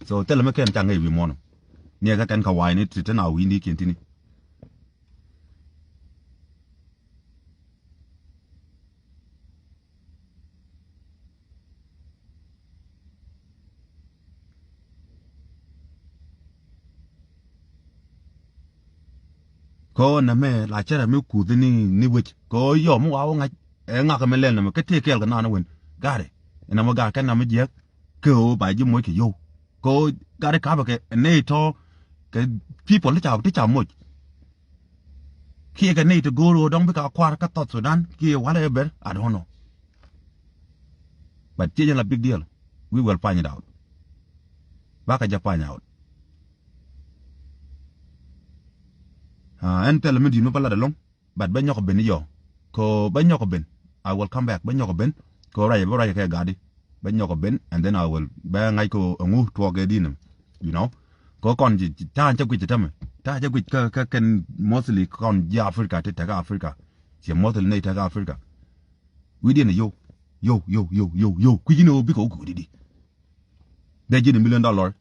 So thilɛ mi kɛn ca ŋäc wi̱i̱ muɔ̱ɔ̱n. Ni ɛ kä kɛn kä wa̱i̱ni ti te na wi̱i̱ni kiɛn tini. Kɛ ɣöö nɛmɛ la cärɛ mi kuth ni, ni wec. Kɛ ɣöö yɔm mi wa wä ŋa̱c, ɛ ŋak mi lɛl nɛmɛ, kä tëë kɛɛl kɛ naan wen. Gari. Ɛn nɛmɛ gari kɛn nɛmɛ jiäk. Kɛ ɣöö ba ji̱ moc kɛ yio̱w. Kɛ ɣöö gari kapɛ kɛ nɛy tɔ̱, kɛ people ti ca, ti ca moc. Kiɛ kɛ nɛy ti go̱o̱r ɣöö dɔ̱ŋ bikɛ a kua̱r kä South Sudan, kiɛ whatever, I don't know. But ciɛ jɛn la big deal. We will find it out. Bakɛ jɛ find out. Ah, ɛn thilɛ mi di̱i̱t mi bä lat ɛlɔ̱ŋ. But bä nyɔk ben i̱ yɔ. Kɛ bä nyɔk ben. I will come back. Bä nyɔk ben. Kɛ ruac, bä ruac kɛ gatdi. Bä nyɔk ben, and then I will bä ŋa̱c kɛ ɛŋu tuɔɔk ɛ di̱i̱n. You know. Kɛ kɔn ci, ci, ta̱a̱ cä guic tämɛ. Ta̱a̱ cä guic kä, kä kɛn mostly kɔn ji̱ Africa ti tekɛ Africa. Ciɛ mostly nɛy tekɛ Africa. Wi̱i̱diɛn ɛ yow. Yow, yow, yow, yow, yow. Kui̱c ni ɣöö bikɛ wä guut i̱di. Dee ji̱n a million dollar.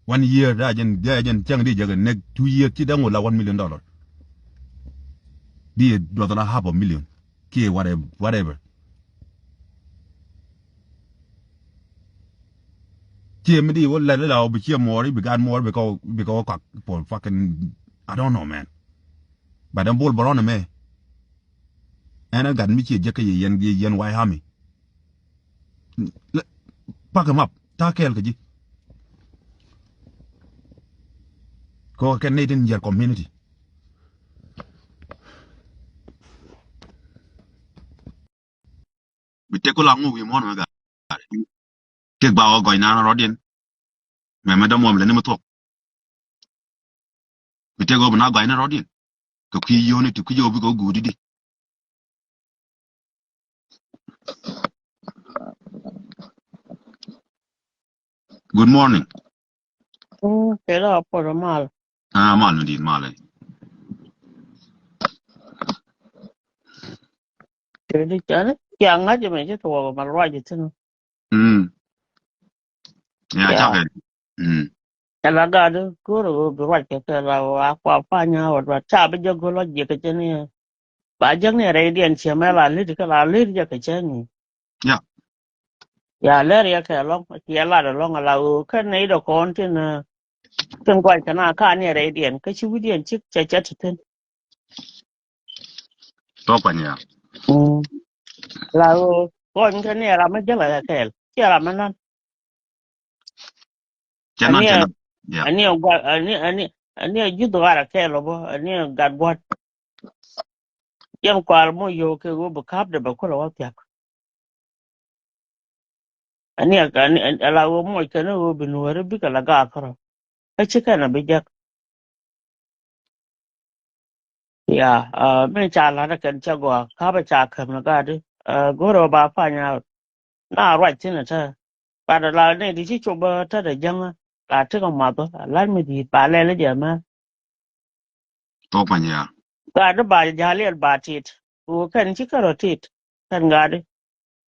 One year, dee ji̱n, dee ji̱n cäŋ di jɛ kɛ next two years, ci dee ŋot la one million dollar. Di duɔth la half a million. Kiɛ whatever, whatever. Ciɛ mi di wä lɛt la wä bi ciɛ muɔɔr, i̱ bi gaat muɔɔr, bi kɔ, bi kɔ kɔak for fucking, I don't know, man. But ɛn bol bärɔn ɛmɛ. Ɛn ɛ gat mi ciɛ jek kä yɛ yɛn, yɛ yɛn White Army. Lɛ, pack him up. Ta̱a̱ kɛɛl kɛ ji̱. Kɛ ɣöö kɛn nɛy tin jiɛɛr community. Bi tek ku la ŋu wi̱i̱ muɔ̱ɔ̱n mɛ gat. Tek ba wä gɔ̱ny naan rɔ̱diɛn. Mɛmɛ dämuɔm lɛ ni mi thuɔ̱k. Bi tek ɣöö bi na gɔ̱a̱cni rɔ̱diɛn. Kɛ kui̱ yio̱o̱ni ti kui̱ ɣöö bikɛ wä guut i̱di. Good morning. Mm, kɛ la puɔt mal. Ah, mal mi di̱i̱t mal. Kɛ di cani. Cia ŋa̱c mɛ ci tuɔɔk mal ruac ithin. Mm. Ya, ya. Cakɛ. Mm. Ala gat di go̱o̱r ɣöö bi ruac kɛ kɛ la ɣöö a kua pany a wä duat ca bi jɛ go̱l wä jiɛk kɛ cɛ ni. Ba jek ni rɛydiɛn ciɛ mɛ la lit kɛ la lit jɛ kɛ cɛ ni. Ya. Ya lɛr yɛ kɛ lɔŋ ciɛ lat ɛlɔŋ ala ɣöö kɛ nɛy dɔ kɔn tin, eh, tin guac kɛ na ka ni rɛydiɛn kä ci wi̱cdiɛn cik cɛ cɛ ti thin. Tɔ kuany ya. Mm. La ɣöö kɔn kɛ ni ram mi jek la kɛ kɛɛl ciɛ ram mi nan. Cɛ nan, cɛ nan. Ya. Ani a gua, ani, ani, ani a ji̱ dhuaar a kɛɛl ɔ bä, ani a gat gua̱t. Yɛn kual mɔ yio̱w kɛ ɣöö bi ka̱pdɛ bɛ kulɛ wä thia̱k. Ani a, ani a la ɣöö mɔc kɛn ɣöö bi nuääri bikɛ la gaak kärɔ. Kä ci kɛn a bi jek. Ya, ah, mi ca la̱t kɛn cɛ gɔaa, ka̱pɛ ca käm ni ga̱a̱di. Ah, go̱rɛ ba pany a na ruac thin ɛ tä. Bat a la ni di ci cop bä tä dɛ jäŋä. La tekɛ math bä, a la̱t mi di̱i̱t ba lɛl jɛ mɛ. Thok pany ya. Ga̱a̱di ba jaliɛl ba tit. Ku kɛn ci kärɔ tit. Kɛn ga̱a̱di.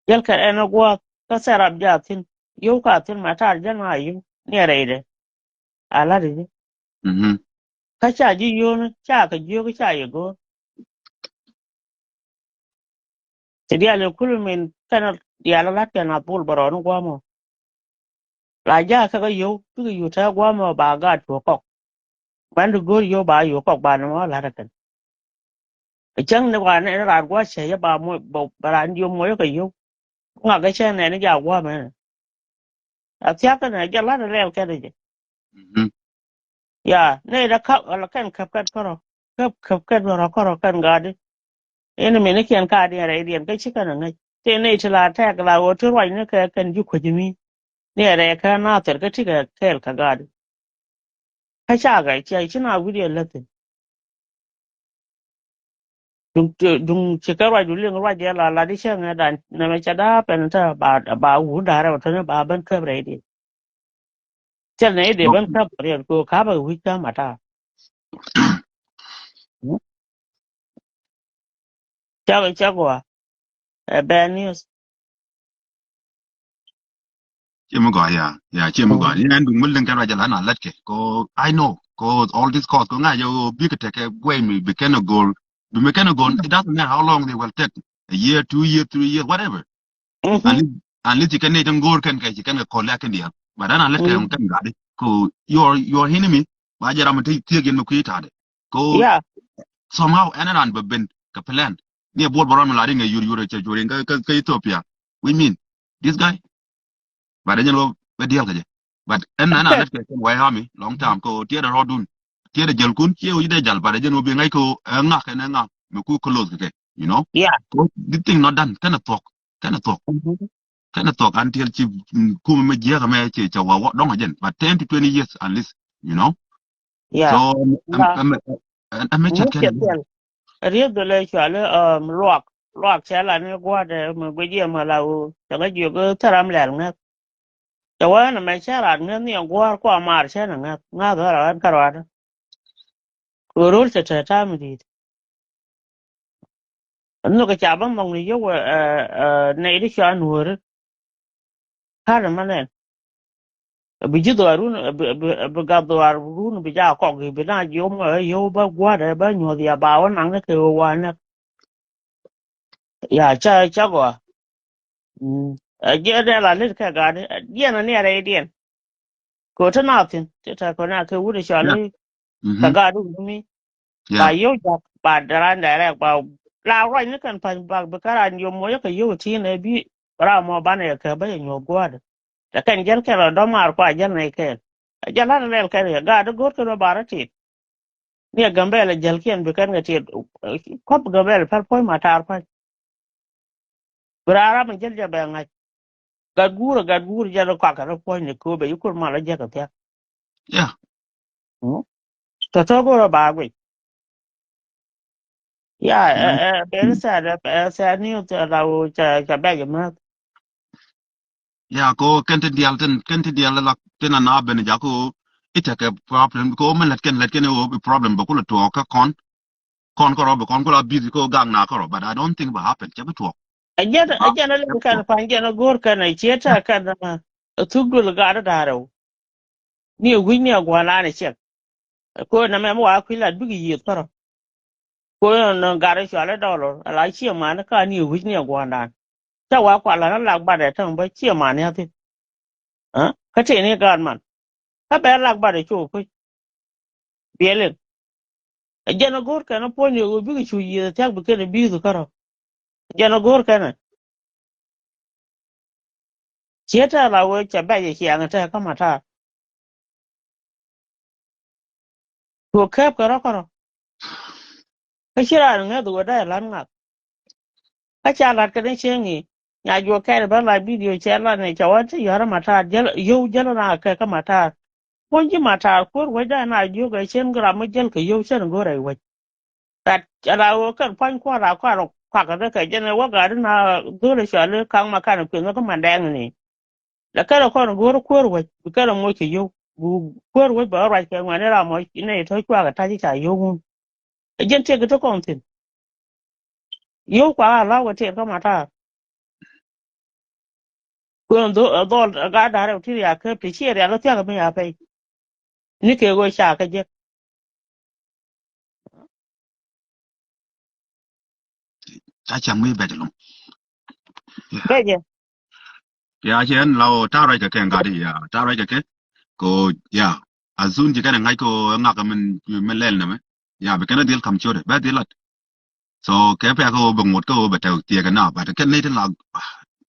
Jäl kɛ ɛn ɛ gua̱a̱th kä thɛrap jaathin. Yio̱w ka thi̱n ma ta̱a̱r jäl na yio̱w ni ɛ rɛydɛ. A la̱t i̱ ji̱. Mhm. Kä ca ji̱ yio̱w ni ca kɛ jiök ca yɛ go̱o̱r. Ti diaal i̱ kul min kɛn diaal ɛ la̱t kɛn a bul bɛ rɔɔni gua̱a̱mɔ. La jaak kɛ kɛ yio̱w bikɛ yio̱w te gua̱a̱mɔ ba gaat cuɔ kɔk. Mɛn ti go̱o̱r yio̱w ba yio̱w kɔk ba ni mɔ la̱t ɛ kɛn. Cäŋ ni wa nɛn raan gua̱c cɛ yɛ ba muɔc, ba, ba raan jiök muɔc kɛ yio̱w. Ŋak kɛ cɛ nɛn jɛ a gua̱a̱mɛ. A thia̱k kɛn ɛ jɛ la̱t ɛ lɛl kɛn ɛ jɛ. Mhm. Ya, nɛy dɛ käp, ala kɛn käp kɛn kärɔ. Käp, käp kɛn kärɔ, kärɔ kɛn ga̱a̱di. Ini minikiɛn ka̱a̱diɛn rɛydiɛn, kä ci kɛn ɛ ŋäc. Tëë nɛy ti la tɛk la ɣöö ti ruacni kɛ kɛn ji̱ kuecimi. Ni ɛ rɛy kä Nathir kä ti kɛ kɛɛl kɛ ga̱a̱di. Kä ca gɛc, cia ci na wi̱cdiɛn läthin. Duŋ, duŋ ci kɛ ruacdu liŋ ruacdiɛn la lat i̱ cäŋɛ dan nɛmɛ cɛ da̱a̱ pɛn tä ba, ba wur da̱a̱ rɛw tɔ̱ni ba ben käp rɛydiɛn. Thil nɛy dee ben käp riɛl kɛ ɣöö ka̱pɛ wi̱c kä mata. Cakɛ cak wa. Ɛ bad news. Ciɛ mi gɔaa, yeah, yeah, ciɛ mi gɔaa. Yɛn duŋ mi liŋ kɛ ruac ala na lɛt kɛ. Ko, I know. Ko all this cost, ko ŋa̱c jɛ ɣöö bikɛ tekɛ guey mi bi kɛn a go̱r. Bi mi kɛn a go̱r. It doesn't matter how long they will take. A year, two years, three years, whatever. Unless, unless ci kɛn ni tin go̱r kɛn kɛ ci kɛn kɛ kɔl lɛ kɛn diaal. But ɛn a lɛt kɛ kɛn gat. Ko your, your enemy, ba jɛ ram mi ti thiek yɛn mi kui̱ ta̱a̱dɛ. Ko somehow ɛn a ran bɛ ben kɛ plan. Ni a buɔl bɛ ran mi la ri ŋɛ yur yur cɛ jur in kä, kä, kä Ethiopia. We mean, this guy. But ɛ jɛn wä bɛ diɛl kɛ jɛ. But ɛn ɛn a lɛt kɛ kɛn wä hami long time ko tiɛt ɛ rɔdun. Tiɛt ɛ jɛl kun ciɛ wä ji̱ dee jal, but ɛ jɛn wä bi ŋa̱c ko ɛ ŋak ɛn ɛ ŋak mi ku close kɛ kɛ, you know. Yeah. Ko this thing not done. Kɛn ɛ thuɔk. Kɛn ɛ thuɔk. Kɛn ɛ thuɔk until ci, mm, kum mi jiɛk mɛ ci ca wä wä dɔŋ ɛ jɛn. But ten to twenty years at least, you know. Yeah. So ɛmɛ cɛt kɛn. Rieth dole cuali, um, luak luak cɛ la ni gua̱dɛ mi guic yɛ mɛ la wu cɛ ŋä jiök thäram lɛl ŋäth. Cɛ wä ni mɛ cɛ rat ŋäth ni gua̱r kua mar cɛ ni ŋäth ŋa̱th ɣä rat kä ruat. Kɛ rol cɛ tɛ tam dit. Nhök ca bä mɔŋ ni yio̱w, eh, eh, nɛy ti cua nuɔ̱ɔ̱ri. Ka̱n ɛmɛ nɛn bi ji̱ dhuaarun, bi, bi, bi gat dhuaarun bi ja kɔk i̱ bi na jiom ɛ yio̱w bä gua̱dɛ bä nyuɔ̱th ya ba wä naŋ ni kɛ ɣöö wa näk. Ya ca, ca gɔaa. Ɛ jiɛn dee la lit kɛ gat i̱ jiɛn ɛ niɛrɛ i̱ diɛn. Kɛ ɣöö te na thi̱n ti te kɔn a kɛ wut ɛ cɔl i̱ kɛ gat i̱ wut mi. Ba yio̱w jak ba dee ran dee rɛk ba la ruac ni kɛn pa̱ny bak bi kä ran yom moc kɛ yio̱w ti̱n ɛ bi ram mɔ banɛ kɛ bä yɛ nyuɔ̱th gua̱dɛ. Te kɛn jäl kɛn rɔ dɔ̱ŋ maar kua jäl nɛy kɛn. Ɛ jäl la̱t rɛl kɛn yɛ gaat i̱ go̱o̱r kɛn wä ba rɔ tit. Ni ɛ Gambɛl ɛ jäl kiɛn bi kɛn kɛ tit. Kɔp Gambɛl päl puɔ̱ny ma taar päl. Bi raar ram mi jäl jɛ bɛ ŋa̱c. Gat guur ɛ gat guur jäl rɔ kɔak kɛ rɔ puɔ̱ny ni kööbɛ yi kur mal rɔ jäk kɛ thia̱k. Yeah. Tɔ̱tɔ̱ go̱o̱r rɔ ba guic. Yeah, ɛ, ɛ, very sad, ɛ, ɛ, sad news, ɛ, la wo ca, ca bɛc ɛ mäth. Yeah, ko kɛn ti dial tin, kɛn ti dial la tin ana ben ja ko itakɛ problem ko mɛ lɛt kɛn, lɛt kɛn o problem bɛ kula tuɔ ka kɔn. Kɔn kɔrɔ bɛ kɔn kula busy ko gang na kɔrɔ, but I don't think bɛ happen. Cɛ bi tuɔ. Ɛ jɛn, ɛ jɛn a lɛn kɛn pan jɛn a go̱o̱r kɛn a ciɛ ta kɛn a thuk dul gat a da̱rɛ wo. Ni a wi̱c ni a gua̱n an a ciɛk. Ko na mɛm wa kui̱ lat bikɛ yiëth kärɔ. Ko nɔ gat i̱ cual i̱ dɔlɔr ala ciɛ man i̱ ka ni wi̱c ni a gua̱ndan. Ca wa kual an i̱ lak bat ɛ täŋ bä ciɛ man i̱ a thi̱n. Kä tëë ni gaat man kä bɛ lak bat ɛ cok kui̱. Biɛl in ɛ jɛn a go̱o̱r kɛn a puɔ̱ny ni ɣöö bikɛ cu yiëth ɛ thiak bi kɛn a bi̱i̱th kärɔ. Ɛ jɛn a go̱o̱r kɛn a Ciɛ tɛ̈r la wee cɛ bɛc ɛ ciaŋ tɛ̈ kä matar. Tuɔk kɛp kɛ rɔ kärɔ. Kä ci raan ŋäth wee dee la̱t ŋak. Kä ca la̱t kɛ ni cieŋ i̱ nya juɔk kɛn bä la bidio cɛ la̱t ni cɛ wä ti yɔ̱rä matar jäl yio̱w jäl na kɛ kä matar. Puɔ̱ny ji̱ matar kuäär wecda na jiök ɛ cien gram mi jäl kɛ yio̱w cien go̱r ɛ wec. Gat ala ɣöö kɛn pua̱ny kua̱r a kua̱r kuak kɛ kɛ jɛn ɛ wä gat in a dhol ɛ cɔal i̱ kaŋ ma kan kuëŋ kä mandɛɛŋ ni. Lɛ kɛn ɛ kɔn go̱o̱r kuäär wec bi kɛn ɛ moc kɛ yio̱w bi kuäär wec bɛ ruac kɛ ŋuɛ̈ni ram mɔ nɛy tɔ̱ cuakɛ ta̱c i̱ ca yio̱w wun. Ɛ jɛn tiɛk i̱ te kɔn thi̱n. Yio̱w kuak a la̱w kɛ tiɛt kä matar. Kuën dhol ɛ gat da̱r ɛ ti riak käp ti ciɛ riak kä thia̱k mi a pɛy. Ni kɛ ɣöö ca kɛ jek. Ca cäŋ mi bɛc ɛlɔ̱ŋ. Bɛc ɛ. Ya cɛ ɛn la ɣöö ta̱a̱ ruac kɛ kɛ ŋa̱t ya ta̱a̱ ruac kɛ kɛ. Kɛ ɣöö ya. As soon ci kɛn ɛ ŋa̱c kɛ ɣöö ɛ ŋak ɛ min, min lɛl nɛmɛ. Ya bi kɛn ɛ dhil ka̱m ciötdɛ bɛ dhil la̱t. So kɛ pɛk kä ɣöö bɛ ŋot kä ɣöö bɛ tɛk thiek ɛ na, but kɛn nɛy tin la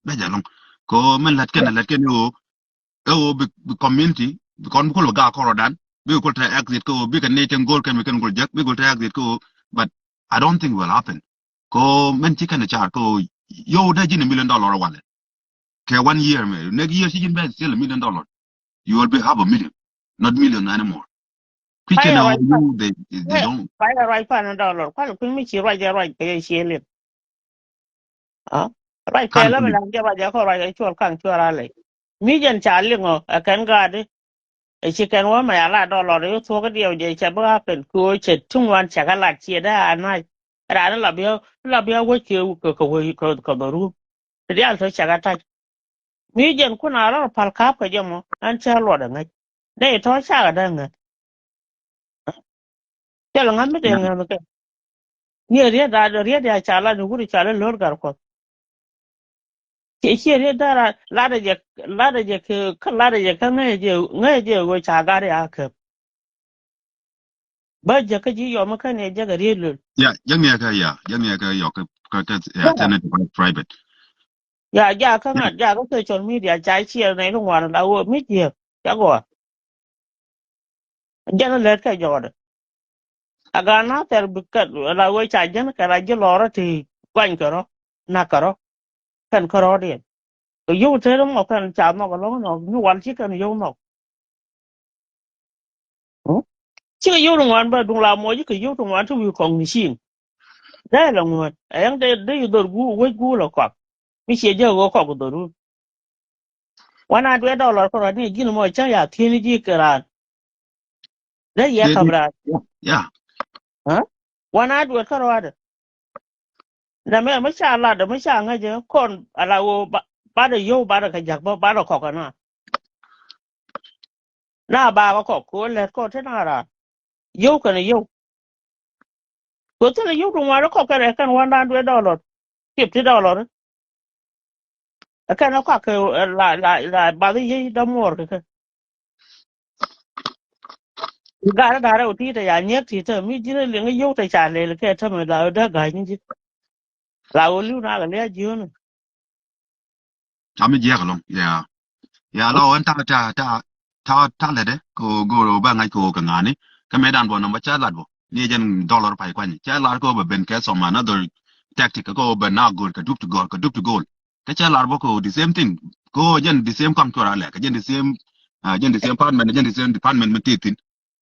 bɛ jɛ lɔŋ. Kɛ ɣöö min lät kɛn lät kɛn ɣöö ɛ ɣöö bi, bi community bi kɔn bi kul bɛ gak kɔrɔdan bikɛ kul te exit kä ɣöö bikɛ nɛy tin go̱o̱r kɛn bi kɛn kul jek bikɛ kul te exit kä ɣöö, but I don't think will happen. Kɛ ɣöö min ci kɛn car kɛ ɣöö yio̱w dee ji̱n a million dollar walɛ. Kɛ one year mɛ next year ci ji̱n bɛ still a million dollar. You will be half a million, not million anymore. Kui̱ kɛn ɛ ɣöö yio̱w they, they don't. Kuay ɛ ruac pan a dollar kual kui̱ mi ci ruac ɛ ruac kɛ yɛ ciël in. Ruac pɛl ɛ mi la̱ŋ jɛ ruac ɛ kɔ ruac ɛ cuɔl kaŋ cuɔl a lɛc. Mi jɛn ca liŋ ɔ ɛ kɛn gaatdi. Ɛ ci kɛn wä mɛ a la dollar i̱ thuɔ̱k i̱ diɛw jɛ cɛ bi happen kɛ ɣöö cɛ ti̱ŋ wan cɛ kɛ lat ciɛ dee a nac. Raan i̱ la bia, la bia wec kɛ, kɛ, kɛ wec kɛ, kɛ dhɔruum. Ti diaal tɔ cɛ kɛ tac. Mi jɛn kun a rɔr pal ka̱a̱p kɛ jɛ mɔ, ɛn cä luɔt ɛ ŋäc. Dee tɔ̱ cakɛ dee ŋäc. Cɛ lɛ ŋa̱th mi dee ŋäth kɛ. Ni ɛ riet da̱a̱, riet da̱a̱ ca lat ni wut ca lɛ lo̱r gar kuɔth. Ciɛ ciɛ riet da̱a̱ lat, lat ɛ jɛ, lat ɛ jɛ kɛ, kä lat ɛ jɛ kä ŋäc jɛ, ŋäc jɛ ɣöö ca gat ya käp. Bä jäkä ji̱ yɔm kä ni jäkä riet lol. Ya, jäk ni kä, ya, jäk ni kä yɔk kä, kä, kä, ya, tɛn ni private. Ya, ja kä ŋa̱t, ja kä social media, ca ciɛ nɛ ni ŋuan la wä mi jiɛ, ca gɔa. Jɛn lät kɛ jɔɔdɛ. A gaa na thɛr bi kɛ la wee ca jɛn kɛ la ji̱ lɔrä ti guany kɛ rɔ, nak kɛ rɔ, kɛn kɛ rɔ diɛn. Kɛ yio̱w te rɔ mɔ kɛn ca nhɔk alɔŋ nɔ, mi wal ci kɛn yio̱w nhɔk. Cikɛ yio̱w ti ŋuan bä duŋ la muɔc kɛ yio̱w ti ŋuan ti wi̱i̱ kɔŋ ni ciin. Dee la ŋuan, ɛ yɛn dee, dee yi dhor guur, wec guur la kɔak. Mi ciɛ jɛ ɣöö kɔk dhor wun. Wan a duet dɔlɔr kärɔa ni ji̱n mɔ cä ya thieni ji̱ kɛ raan. Dee yɛ kap raan. Ya. Wan a duet kärɔa dɛ. Nɛ mɛ mi ca lat dɛ mi ca ŋäcɛ kɔn ala woo ba dɛ yow ba dɛ kɛ jak bä ba dɛ kɔk ɛna. Na ba kɛ kɔk kɛ wä lɛt kɔn ti na raan. Yow kɛn yow. Kɛ thilɛ yio̱w ti ŋuan kɔk kɛn ɛ kɛn wan dan duet dɔlɔr. Fifty dollar. Ɛ kɛn ɛ kɔak kɛ la la la bath i̱ yiey dämuɔɔr kɛ kɛ. Gat ɛ da̱rɛ wä ti̱i̱t ɛ ya nyiɛk ti̱i̱t ɛ mi ji̱n ɛ liŋ i̱ yio̱w tɛ ca lɛl kɛ täämɛ la ɛ dee ga̱c ni ji̱. La wä li̱w na kɛ lia̱c ji̱ ɣän. Ami jiɛk alɔŋ, yeah. Yeah, la ɣän ta ta ta ta ta lɛt ɛ kɛ ɣöö go̱o̱r ɣöö bɛ ŋa̱c kɛ ɣöö kɛ ŋa̱ni. Kä mëë dan bɔ nɔmɔ cä lat bɔ ni jɛn dollar pay kuany cä lat kɛ ɣöö bɛ ben kɛ some another tactic kɛ ɣöö bɛ na go̱o̱r kɛ dup ti go̱o̱r kɛ dup ti go̱o̱r. Kä cä lar bä ko the same thing. Ko jɛn the same kɔm cuɔr alɛ, kä jɛn the same, uh, jɛn the same department, jɛn the same department mi ti thin.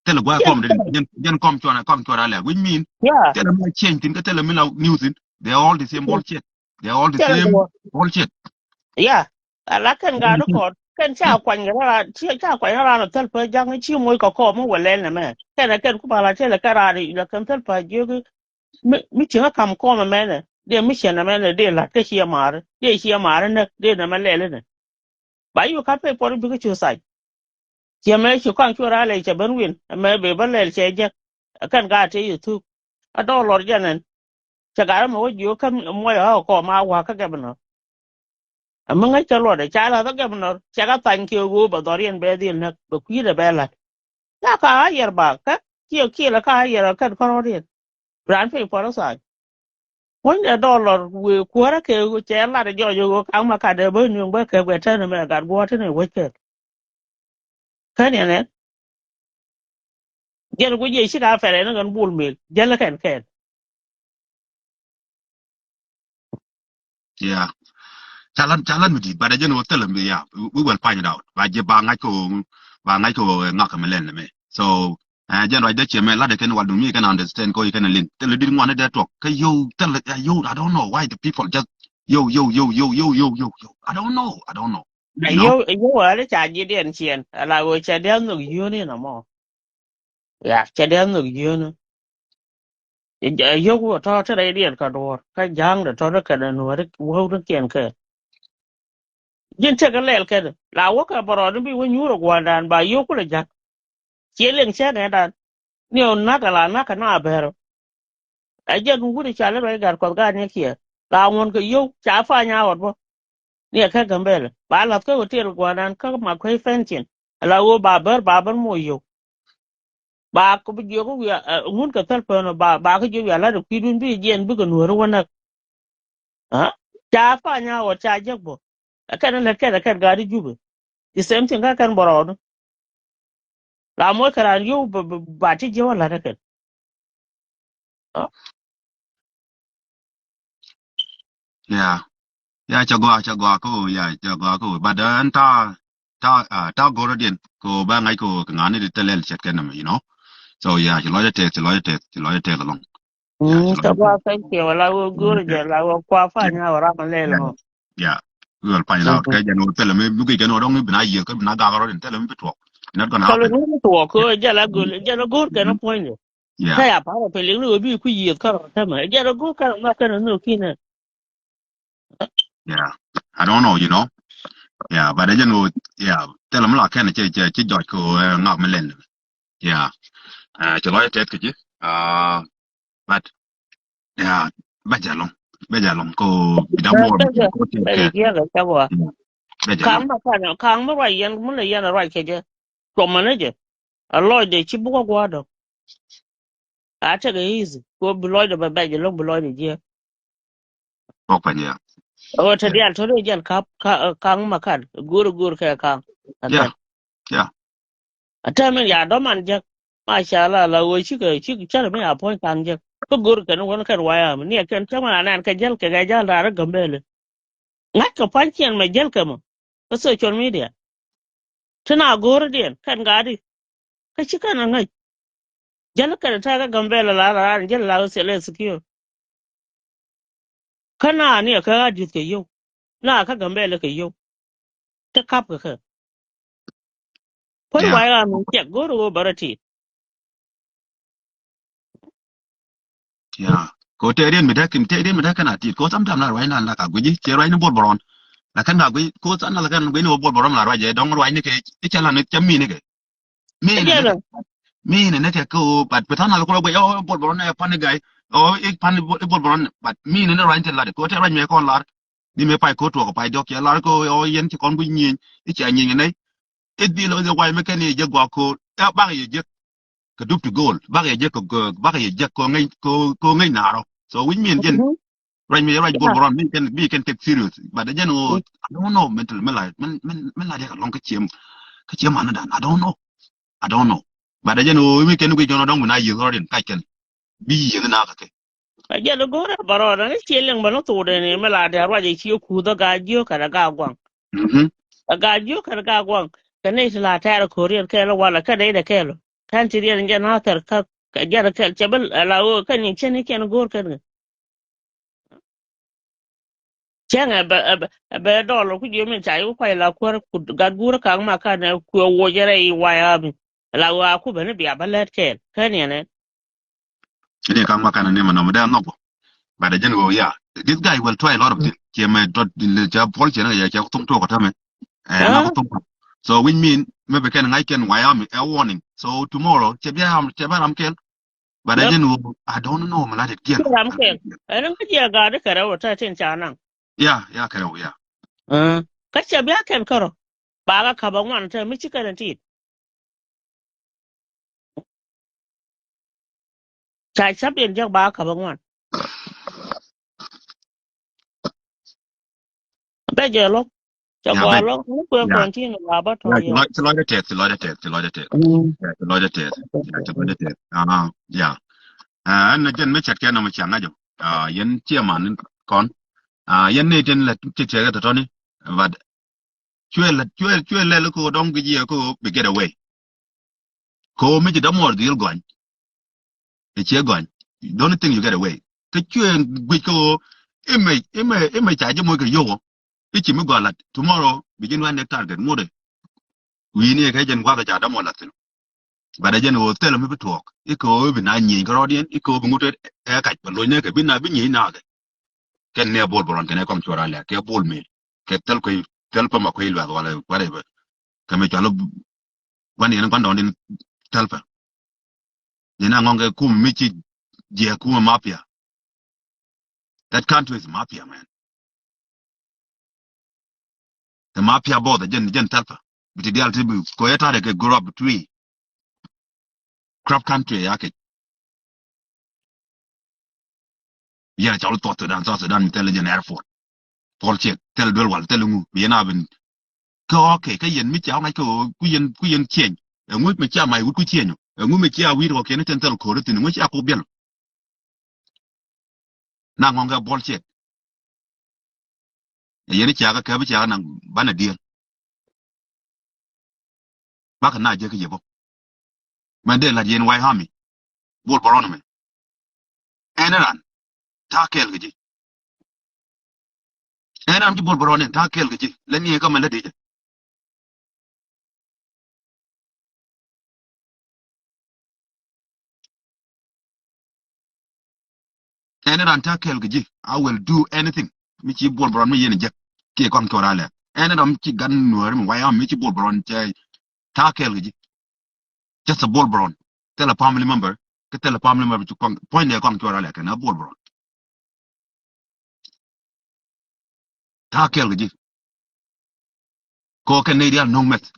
Thilɛ guay kɔm de, jɛn, jɛn kɔm cuɔr, kɔm cuɔr alɛ, which mean thilɛ mi change thin, kä thilɛ mi la new thin. They are all the same bullshit. They are all the same bullshit. Yeah. Ala kɛn gaa di kɔn kɛn ca kuany kɛ ran, ca kuany kɛ ran a thil pä jaŋ ci moc kɛ kɔm mi wä lɛl nɛ mɛ. Kɛn a kɛn ku bala thilɛ kɛ ran la kɛn thil pä jiök. Mi, mi cieŋä kam kɔm ɛmɛnɛ dee mi cieŋ ɛmɛnɛ dee la̱t kä ciɛ maari dee ciɛ maari näk dee nɛmɛ lɛl inɛ. Ba yuk kä pay puɔt bikɛ cu thac. Ciɛ mɛ ci kɔn cu ralɛ cɛ ben win ɛmɛ bee bä lɛl cɛ jek. Kɛn gaa tëë yɛ thuk a dɔɔk lɔr jɛn ɛn. Cɛ gat ɛmɛ wä jiök kä muɔc ɣä kɔm a wa̱k kä gɛbinɔ. Ɛ mi ŋäc cä luɔtdɛ ca la̱th ɛ gɛmnɔr cɛ kɛ thany kiɛ ɣöö bɛ dhɔriɛn bɛ dhil näk bɛ kui̱dɛ bɛ la̱t. Ca ka a yɛr ba kä kiɛ kiɛ lɛ ka a yɛr ɛ kɛn kärɔ̱diɛn. Raan piny puɔ̱t ɛ thany. Puɔ̱nydɛ dɔɔlɔr wëë kuäärä kɛ ɣöö cɛ lat ɛ jɔɔc ɛ ɣöö ka̱ŋ ma katdɛ bä nueŋ bä kɛ guɛ tɛn ɛmɛ gat guɔ̱ɔ̱r tɛn ɛ wec kɛ. Kä niɛn ɛn. Jɛn ku jiɛ cik a pɛlɛ ni kɛn bul mel jälä kɛn kɛn. Yeah. Ca lat, ca lat mi di̱i̱t, but a jɛn wä thilɛ mi, yeah. We, we will find it out. Ba jɛ ba ŋa̱c kɛ wä, ba ŋa̱c kɛ wä ŋak kɛ mi lɛl ni mi. So, eh, jɛn ruac dee ciɛ mɛ lat dee kɛn wal duŋ mi kɛn understand kɛ wä kɛn lin. Thilɛ di̱t ŋuan ni dee tuɔk. Kä yow, thilɛ, eh, yow, I don't know why the people just, yow, yow, yow. I don't know. I don't know. You know? Yow, yow, a ri ca ji̱ diɛn ciɛn. Ala wä ca diɛn nhök yio̱o̱ni na mɔ. Ya, cɛ diath nhök yio̱o̱ni. Yio̱k wä tɔ̱ ti rɛy diɛn kä duɔ̱ɔ̱r kä ja̱a̱ŋdɛ tɔ̱ ti kɛn nuääri wäw ti kiɛn kɛ. Ji̱n tekɛ lɛl kɛn la wä kɛ bärɔɔdni bi wä nyuur ɛ gua̱a̱rdan ba yio̱k kulɛ ja̱k. Ciɛ liɛŋ cɛ nɛɛdan ni ɔ na̱k ala na̱k kɛ na bɛr. Ɛ jɛn wut i̱ ca lɛ ruac gat kuɔth gat ni kiɛ la ŋuɔ̱n kɛ yio̱w ca pany a ɣɔt bä. Ni ɛ kɛ Gambɛlɛ ba la̱th kä hotel gua̱a̱rdan kä Makuei Fentin ala ɣöö ba bär ba bär moc yio̱w. Ba kɛ bi jiök wi̱i̱ ŋun kɛ thäl pään ba ba kä jiök wi̱i̱ a la̱t ɛ kui̱dun bi jiɛn bikɛ nuääri wä näk. Ca pany a ɣɔt ca jek bä. Ɛ kɛn ɛ lät kɛn ɛ kɛn gaat i̱ Jubɛ. The same thing kä kɛn bärɔɔdni. La moc kɛ raan yio̱w ba ti jiäk wä la̱t ɛ kɛn. Yeah. Yeah, ca gɔaa, ca gɔaa kä, yeah, ca gɔaa kä. But then ta, ta, ah, ta go̱r diɛn ko ba ŋa̱c ko kɛ ŋa̱ni di te lɛl cɛt kɛn nɛmɛ, you know. So yeah, ci lɔcɛ tɛth, ci lɔcɛ tɛth, ci lɔcɛ tɛth alɔŋ. Ca gɔaa, thank you. Wala wä go̱r jɛ la wä kua pany a wä ram lɛl mɔ. Yeah. We will find out. Kɛ jɛn wä thilɛ mi, mi guic kɛn wä dɔŋ mi bina yiëth kä bina gak rɔ din thilɛ mi bi tuɔk. Not gonna happen. Thilɛ mi bi tuɔk kä jɛ la go̱r, jɛ la go̱r kɛn a puɔ̱ny de. Yeah. Kä ya parɛ piny liŋ ni ɣöö bi ku yiëth kärɔ̱ tämɛ. Jɛn a go̱o̱r kärɔ̱ nhɔk kɛn a nhök kinɛ. Yeah. I don't know, you know. Yeah, but ɛ jɛn ɣöö, yeah, thilɛ mi la kɛn cɛ, cɛ, cɛ jɔc kɛ ɣöö, eh, ŋak mi lɛl. Yeah. Eh, cɛ lɔc tɛth kɛ ji̱. Ah, but, yeah, bɛ jɛ lɔŋ. Bɛ jɛ lɔŋ kɛ ɣöö bi dam wɔ mi cɛ kɛ ɣöö tɛth kɛ. Yeah, bɛ jɛ lɔŋ. Ka̱ŋ mi ruac yɛn, mi lɛ yɛn ruac kɛ jɛ. Cuɔmɛ ni jɛ. A lɔcdɛ ci bukɛ gua̱a̱r dɔ̱ŋ. A tekɛ easy. Kɛ ɣöö bi lɔcdɛ bɛ bɛc jɛ lo̱ŋ bi lɔcdɛ jiääk. Kɔk pɛn ya. Ɣöö te diaal te rɛy jɛn ka̱p, ka, ka̱ŋ ma kat. Go̱o̱r go̱o̱r kɛ ka̱ŋ. And then. Yeah. A täämɛ ya dɔ̱man jek. Mashallah, la ɣöö cikɛ, cikɛ cärɛ mi a puɔ̱ny ka̱ŋ jek. Kä go̱o̱r kɛn wän kɛn wayam. Ni ɛ kɛn cäŋ wän a nɛn kɛ jäl kɛ kɛ jäl da̱rä Gambɛlɛ. Ŋa̱ckɛ pua̱nykiɛn mɛ jäl kɛ mɔ. Kä social media. Ti na go̱o̱rdiɛn kɛn ga̱a̱di. Kä ci kɛn a ŋäc. Jäl kɛn tɛ̈kä Gambɛlɛ la la raan jäl la ɣä thilɛ secure. Kä na ni a kä a di̱th kɛ yio̱w. Na kä Gambɛlɛ kɛ yio̱w. Ti kap kɛ kɛ. Puɔ̱ny wayam mi cɛk go̱o̱r ɣöö bärä tit. Yeah. Ko tɛɛriɛn mi däkin, tɛɛriɛn mi däkin a tit. Ko sometimes la ruacni la ka guici, cɛ ruacni Bol Bɔrɔn. Lakin ka guici, ko san la kan guici ni wä Bol Bɔrɔn la ruac jɛ dɔŋ ruacni kɛ, i̱ cɛ la ni cɛ mini kɛ. Mini ni kɛ. Mini ni kɛ ko, but bi than la ko la guici, oh, Bol Bɔrɔn ɛ pani guy. Oh, i̱ pani Bol, i̱ Bol Bɔrɔn, but mini ni ruacni ti la de. Ko tɛ ruac mi kɔn lar. Ni mi pay ko tuɔk pay diɔk cɛ lar ko, oh, yɛn ci kɔn guici nyieny. I̱ cɛ nyieny ni. I̱ dhil ɣöö i̱ wac mi kɛn i̱ jek gua̱a̱k ko̱o̱r. Ɛ bak i̱ jek. Kɛ dup ti go̱o̱l. Bak i̱ jek kɛ, kɛ, bak i̱ jek kɛ ŋäc, kɛ, kɛ ŋäc naarɔ. So which mean jɛn. Ruac mi ruac Bol Bɔrɔn mi kɛn, mi kɛn take serious. But jɛn ɣöö, I don't know, mental, mi la, mi, mi, mi la diak alɔŋ kä ciɛ, kä ciɛ man dan. I don't know. I don't know. But jɛn ɣöö mi kɛn guic jɔn dɔŋ mi na yieth rɔɔd in kac kɛn. Bi yieth na kɛ kɛ. Ka jɛn go̱o̱rɛ bärɔɔd ni ciɛ liŋ bä ni thokdɛ ni mi la diak ruac i̱ ciɛ kuth ɛ gaa jiök kɛnɛ gaa guaŋ. Ɛ gaa jiök kɛnɛ gaa guaŋ. Kɛ nɛy ti la tɛɛr ko̱riɛn kɛɛl walɛ kɛ nɛy dɛ kɛɛl. Kɛn ti riɛn jɛ na thɛr kä kɛ jɛn kɛɛl cɛ bi la ɣöö kɛn ni cɛn ni kɛn go̱o̱r kɛn kɛ. Cäŋ ɛ bɛ, ɛ bɛ, ɛ bɛ dɔl ku jiö min ca yi ku kuay la kuäär ku gat guur kaŋ ma kan ɛ kuɛ woc rɛy wayami. La wa ku beni bia bä lät kɛɛl. Kɛ ni ɛnɛ. Ini kaŋ ma kan ni ma nɔmɔ dee anɔk bɔ. But jɛn ɣöö, yeah, this guy will try a lot of things. Cɛ mɛ dɔt, cɛ puɔl cɛ ni kɛ cɛ thum tuɔk kä tämɛ. Ɛ, ŋak thum. So which mean maybe kɛn ŋa̱c kɛn wayami ɛ warning. So tomorrow cɛ bia ram, cɛ bia ram kɛɛl. But I didn't know. I don't know. Mɛ la det kiɛn. Ram kɛl. Ɛn ŋa jiɛ ga̱a̱di kɛ rɛw tɛ tin ca naŋ. Ya, ya kɛ rɛw, ya. Kä cɛ bia kɛn kärɔ. Ba ka kap a ŋuan tɛ mi ci kɛn tit. Ca cap yɛn jek ba ka kap a ŋuan. Bɛ jɛ lɔk. Cɛ gɔaa lɔk ni kuɛ kɔn tin wa bä tɔ̱ yɛ. Ci lɔcdɛ tɛth, ci lɔcdɛ tɛth, ci lɔcdɛ tɛth. Ci lɔcdɛ tɛth. Ci lɔcdɛ tɛth. Ɛn na jɛn mi cɛt kɛ nɔmɔ ciaŋ ŋa̱c ɔ. Yɛn ciɛ man kɔn. Yɛn ni tin lɛ ti tɛth kɛ tɔ̱tɔ̱ni. But cuɛ lɛ, cuɛ, cuɛ lɛl ko dɔŋ ki jiɛ ko bi get away. Ko mi ci dämuɔr dhil gɔny. Ɛ ciɛ gɔny. The only thing you get away. Kä cuɛ guic kä ɣöö imɛ, imɛ, imɛ ca ji̱ moc kɛ yio̱w ɔ. I̱ ci mi gɔaa lat. Tomorrow bi ji̱n wä next target ŋut ɛ. Wi̱i̱ni ɛ kɛ jɛn gua̱th ɛ ca dämuɔr lat thi̱n. But ɛ jɛn ɣöö thilɛ mi bi tuɔɔk. I̱ kɛ ɣöö bi na nyieny kärɔɔdiɛn. I̱ kɛ ɣöö bi ŋut ɛ kɛc bɛ loc nɛ kɛ bi na bi nyieny naakɛ. Kɛn ni a Bol Bɔrɔn kɛn ɛ kɔm cuɔr a lɛk kɛ Bol Mel. Kɛ thil kui̱, thil pä ma kui̱ luath walɛ whatever. Kɛ mi cual gua̱n yɛn gua̱n dɔɔn din thil pä. Yɛn a ŋɔŋ kɛ kum mi ci jiɛ kum mafia. That country is mafia, man. The mafia both, jɛn, jɛn thil pä. Bi ti dial ti bi ko yɛ ta̱rɛ kɛ grow up twi. Crap country ya kɛ. Yɛn a cɔl South Sudan, South Sudan mi thil jɛn airport. Pɔl ciek, thil duel wal, thil ŋu, bi yɛn a bin. Kä okay, kä yɛn mi cia ŋa̱c kä ku yɛn, ku yɛn cieny. Ɛŋu mi cia mac wut ku cieny. Ɛŋu mi cia wi̱i̱ rɔ kiɛn tɛn thil ko̱ri thin, ɛŋu cia kuk biɛl. Na ŋɔŋ kɛ bullshit. Ɛ yɛn i̱ ciakä kɛp i̱ ciakä naŋ banɛ diɛl. Bakɛ na jek i̱ yɛ bä. Mɛn dee la̱t yɛn White Army. Bol Bɔrɔn mɛ. Ɛn ran. Ta̱a̱ kɛɛl kɛ ji̱. Ɛn ran ji̱ Bol Bɔrɔn in ta̱a̱ kɛɛl kɛ ji̱. Lɛ ni ɛ kä mɛ lät i̱ jɛ. Ɛn ran ta̱a̱ kɛɛl kɛ ji̱, I will do anything. Mi ci Bol Bɔrɔn mi yɛn jek kiɛ kɔn kɛ ralɛ. Ɛn ram ci gat Nuäär mi way am mi ci Bol Bron cɛ ta̱a̱ kɛɛl kɛ ji̱. Just a Bol Bron. Thilɛ family member. Kä thilɛ family member ci kɔŋ puɔ̱nydɛ kɔŋ cuɔr alɛ kɛn a Bol Bron. Ta̱a̱ kɛɛl kɛ ji̱. Kɛ ɣöö kɛn nɛy diaal no̱o̱ŋ mɛth.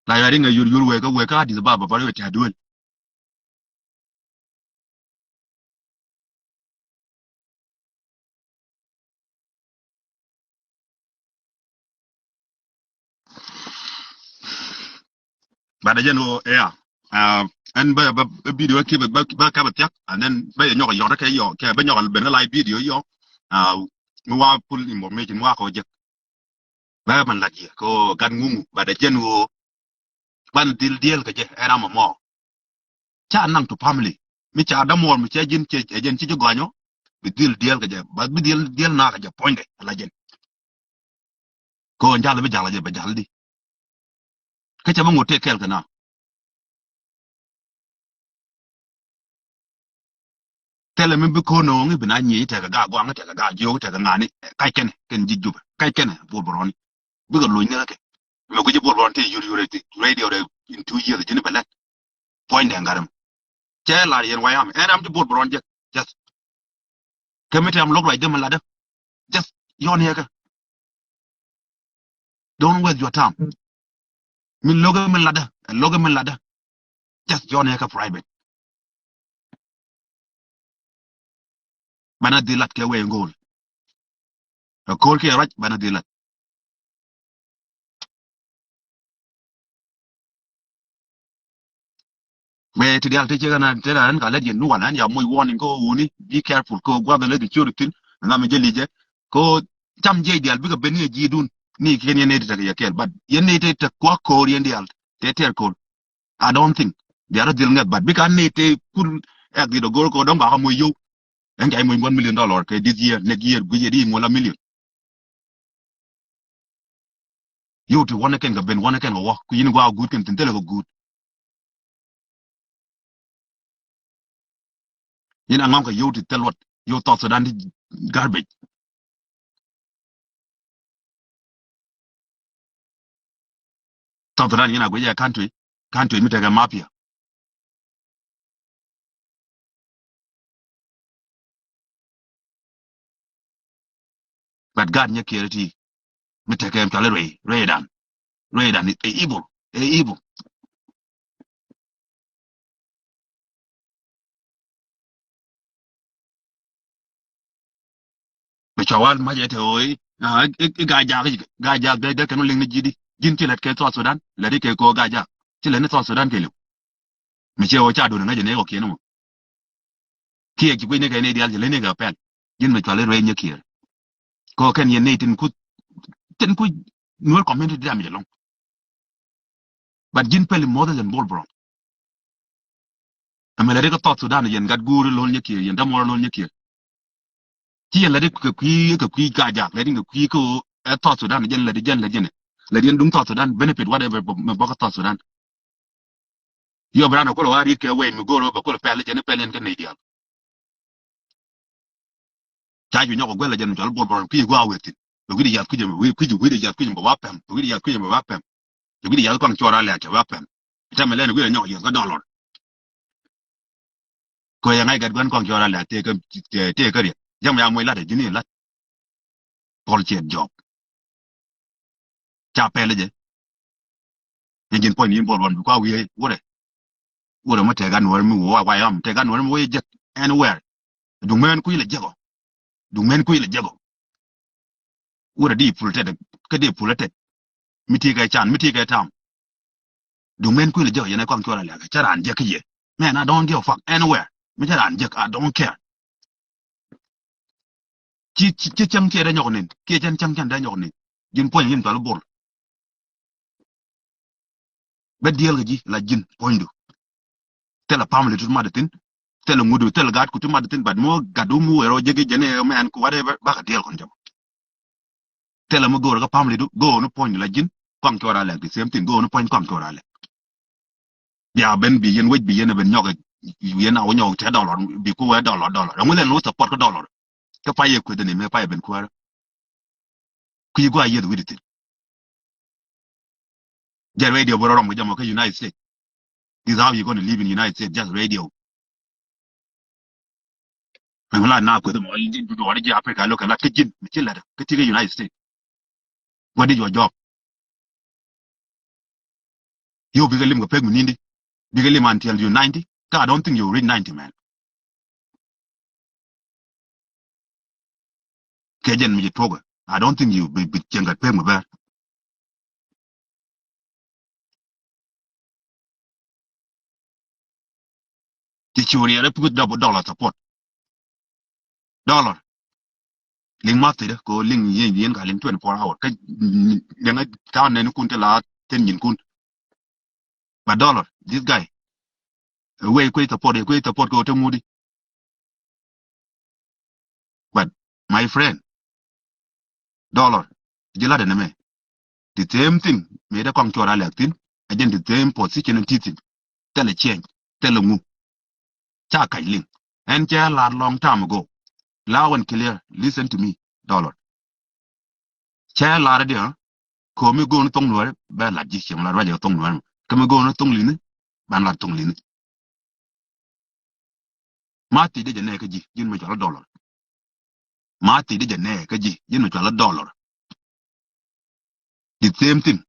La yɔa ri ŋɛ yur yur wëë kä wëë kä Addis Ababa bä ri wëë tɛ̈ duël. But again, oh, yeah. Uh, ɛn bä, bä, bä video kɛ bä, bä, bä kɛ bä thiak, and then bä yɛ nyɔk yɔt kɛ yɔ, kɛ bä nyɔk ben live video yɔ. Uh, mi wa full information wa kɔ jek. Bä man lat yɛ kɛ gat ŋuŋu, but again, oh, ban dhil diɛl kɛ jɛ, ɛn ram mɔ. Ca naŋ to family. Mi ca dämuɔɔr mi cɛ ji̱n cɛ, cɛ ji̱n ci ji̱ gɔ̱a̱nyɔ. Bi dhil diɛl kɛ jɛ, ba bi dhil, dhil na kɛ jɛ puɔ̱nydɛ, la ji̱n. Kɛ ɣöö jal bi jal kɛ jɛ, bɛ jal di. Kä cɛ bi ŋot tëë kɛɛl kɛ na. Thilɛ mi bi ko̱n nööŋ i̱ bi na nyiey tekɛ gaa gua̱a̱ŋ tekɛ gaa jiök tekɛ ŋa̱a̱ni. Kac kɛnɛ kɛn ji̱ Jubɛ. Kac kɛnɛ Bol Bron i̱ bikɛ lo̱c ni kä kɛ. Mɛ guici Bol Bron ti yur yur radio dɛ in two years ji̱n bɛ lɛt. Puɔ̱nydɛ ŋa̱rɛm. Cɛ lar yɛn way am ɛn ram ti Bol Bron jɛ. Just. Kɛ mi tɛm lo̱k ruac dee mi latdä. Just yɔn yɛ kɛ. Don't waste your time. Min lo̱kɛ min latdä, ɛ lo̱kɛ min latdä. Just yɔn yɛ kɛ private. Banɛ dhil lat kɛ wee ŋo̱o̱l. Ɛ ko̱o̱l kiɛ ruac banɛ dhil lat. Mɛ ti dial ti cɛ kɛ na te na ran ka lät yɛn nu wala ɛn ya moc warning kä wuni, be careful kä guath lät di ciöt thin. Ŋa mi jɛ licɛ kä cam jiɛc dial bikɛ ben ni ɛ ji̱dun ni kɛn yɛn ni ti tek yɛ kɛɛl, but yɛn ni ti tek kua ko̱o̱r yɛn dial te tɛr ko̱o̱r. I don't think. Dial rɔ dhil ŋɛth, but bika ni ti kul ɛk dhil dɔ go̱o̱r ko̱o̱r dɔ̱ŋ ba kä moc yio̱w. Ɛn ca i̱ moc one million dollar kɛ this year, next year guic yɛ di i̱ ŋuɔl a million. Yio̱w ti wanɛ kɛn kɛ ben, wanɛ kɛn kɛ wä ku yin gua guut kɛn thin thilɛ kɛ guut. Yin a ŋɔŋ kɛ yio̱w ti thil luɔt, yio̱w South Sudan ti garbage. South Sudan yin a guic ɛ country, country mi tekɛ mafia. But gaat nyɛ kiɛɛr ti mi tekɛ ɛm cɔal i̱ ruey, ruey dan. Ruey dan ɛ evil, ɛ evil. Bɛ cua wal mac ɛ te ɣöö i̱, ah, i̱, i̱, i̱ Gaa Jaak, Gaa Jaak dee, dee kɛn wä liŋ ni ji̱ di. Ji̱n ci lät kɛ South Sudan, lät i̱ kɛ kɛ ɣöö Gaa Jaak. Ci lät ni South Sudan kɛ liw. Mi ciɛ ɣöö ca duun ŋäc ɛ nɛy kɔkiɛn ɛmɔ. Kiɛ ci guic ni kɛ nɛy diaal ci lät ni kɛ pɛl. Ji̱n mi cual i̱ ruɛy nyɛ kiɛɛr. Kɛ ɣöö kɛn yɛn nɛy tin kuth, tin kuth Nuer community dam jɛ lɔŋ. But ji̱n pɛli more than Bol Bron. Ɛmɛ lɛ ri kä South Sudan yɛn gat guuri lo̱l nyɛ kiɛ, yɛn dämuɔɔr lo̱l nyɛ kiɛ. Ci yɛn lɛ ri kɛ kui̱, kɛ kui̱ Gaa Jaak, lɛ ri kɛ kui̱ kä ɛ South Sudan jɛn lɛ ri jɛn lɛ jɛn. Lɛ ri yɛn duŋ South Sudan benefit whatever mɛ bä kä South Sudan. Yɔ bi raan ɛ kolo wa riet kɛ wɛy mi go̱o̱r bɛ kolo pɛl jɛn pɛl yɛn kä nɛy diaal. Ca ju nyɔk ɛ guɛl ɛ jɛn mi cɔl Bol Bron kui̱ gua wethin. Bɛ wi̱cdɛ yath kui̱c ɛmɛ, wi̱c, kui̱c, wi̱cdɛ yath kui̱c ɛmɛ bɛ wa pɛm, bɛ wi̱cdɛ yath kui̱c ɛmɛ bɛ wa pɛm. Bɛ wi̱cdɛ yath kɔaŋ cuɔr alɛɛt cɛ bɛ wa pɛm. Tɛmɛ lɛn wi̱cdɛ nyɔk ɛ yath kä dollar. Kɛ yɛ ŋa̱c gat gua̱n kɔaŋ cuɔr alɛɛt tëë kä, tëë, tëë kä riɛk. Jɛm ya moc lat ɛ ji̱n i̱ lat. Bullshit job. Ca pɛl jɛ. Ni ji̱n puɔ̱ny ni Bol Bron bi kua wiee wurɛ. Wurɛ mi tɛk a Nuäär mi wä wa yam, tɛk a Nuäär mi wä jek anywhere. Duŋ mɛn kui̱ lɛ jek ɔ. Duŋ mɛn kui̱ lɛ jek ɔ. Wurɛ di pul tɛt, kä di pul tɛt. Mi ti kɛ can, mi ti kɛ tam. Duŋ mɛn kui̱ lɛ jek ɔ, yɛn ɛ kɔaŋ cuɔr alɛɛk, cä raan jek kä yɛ. Man, I don't give a fuck anywhere. Mi cä raan jek, I don't care. Ci, ci, ci cäŋ ciɛ dee nyɔk nin. Kiɛ cɛn cäŋ cɛn dee nyɔk nin. Ji̱n puɔ̱ny ji̱n thɔl Bol. Bä diɛɛl kɛ ji̱ la ji̱n puɔ̱nydu. Thilɛ family tu mat thi̱n. Thilɛ ŋudu, thilɛ gaat ku tu mat thi̱n. But mi wä gat wä mi wëë rɔ jek i̱ jɛn ɛ mɛn ku whatever. Bakɛ diɛɛl kɔn jɛ bä. Thilɛ mi go̱o̱r kä family du. Go̱o̱r ni puɔ̱nydu la ji̱n. Kɔaŋ cuɔr alɛɛk the same thing. Go̱o̱r ni puɔ̱ny kɔaŋ cuɔr alɛɛk. Bia ben bi yɛn wec bi yɛn ben nyɔk yɛn a wä nyɔk tɛ dollar bi ku wee dollar dollar. Ɛŋu lɛn wä support kä dollar. Kä pay yɛ kueth ni mɛ pay ben kuäär. Kui̱ gua yieth wi̱cdɛ thi̱n. Jɛ radio bä rɔ rɔm kɛ jɛ mɔ kä United States. This is how you gonna live in United States, just radio. Mɛ mi la na kueth mɔ, dudu wari ji̱ Africa lo kɛ la kä ji̱n mi ci lɛt kä ti kä United States. What is your job? Yo, bikɛ lim kɛ pek mi nindi. Bikɛ lim until you ninety. Kä I don't think you reach ninety, man. Kɛ jɛn mi ci tuɔk. I don't think you bi, bi cieŋ kɛ pek mi bɛr. Ti ci wuriɛrɛ puk dɔp dollar support. Dollar. Liŋ ma thidä ko liŋ yen, yen ka liŋ twenty-four hour. Kä liŋ a ta̱a̱ nɛn kun ti la ten nyin kun. But dollar, this guy. Wei kuec support, kuec support ko te ŋudi. But my friend, dollar, ji̱ lat ɛn ɛmɛ. The same thing, mëë dee kɔŋ cuɔr a lɛk thi̱n, ɛ jɛn the same position in ti thi̱n. Thilɛ change, thilɛ ŋu. Ca kac liŋ. Ɛn cɛ lar long time ago. Loud and clear, listen to me, dollar. Cɛ lar di, ha? Ko mi go̱o̱n thoŋ nuɔri, bɛ lat ji̱ cɛ mi lar ruac ɛ thoŋ nuɔri. Kä mi go̱o̱n thoŋ li̱ni, ban lat thoŋ li̱ni. Ma thiec dee jɛ nɛ kä ji̱, ji̱n mi cɔal a dollar. Ma thiec dee jɛ nɛ kä ji̱, ji̱n mi cɔal a dollar. The same thing.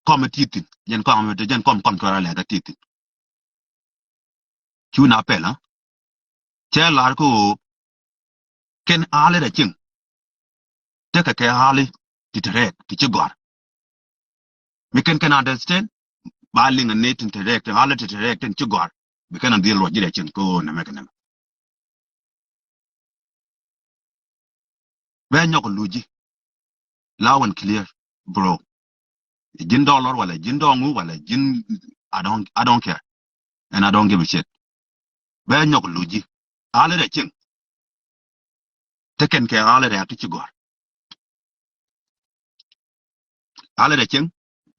Kɔm a ti thi̱n, jɛn kɔm a ti, jɛn kɔm, kɔm cuɔr a lɛk a ti thi̱n. Cu na pɛl, ha? Cɛ lar kä ɣöö kɛn ɣa̱l rɛ cieŋ. Tekɛ kɛ ɣa̱l ti te rɛɛk ti ci gɔ̱a̱r. Mi kɛn kɛn understand, ba liŋ a ni ti te rɛɛk, ti ɣa̱l ti te rɛɛk tin ci gɔ̱a̱r. Bi kɛn a dhil luɔc ji̱ rɛ cieŋ kä ɣöö nɛmɛ kɛ nɛmɛ. Bɛ nyɔk luc ji̱. Loud and clear, bro. Ji̱n dollar wala ji̱n dɔŋ wu wala ji̱n, I don't, I don't care. And I don't give a shit. Bɛ nyɔk luc ji̱. Ɣa̱l rɛ cieŋ. Te kɛn kɛ ɣa̱l rɛ ti ci gɔ̱a̱r. Ɣa̱l rɛ cieŋ.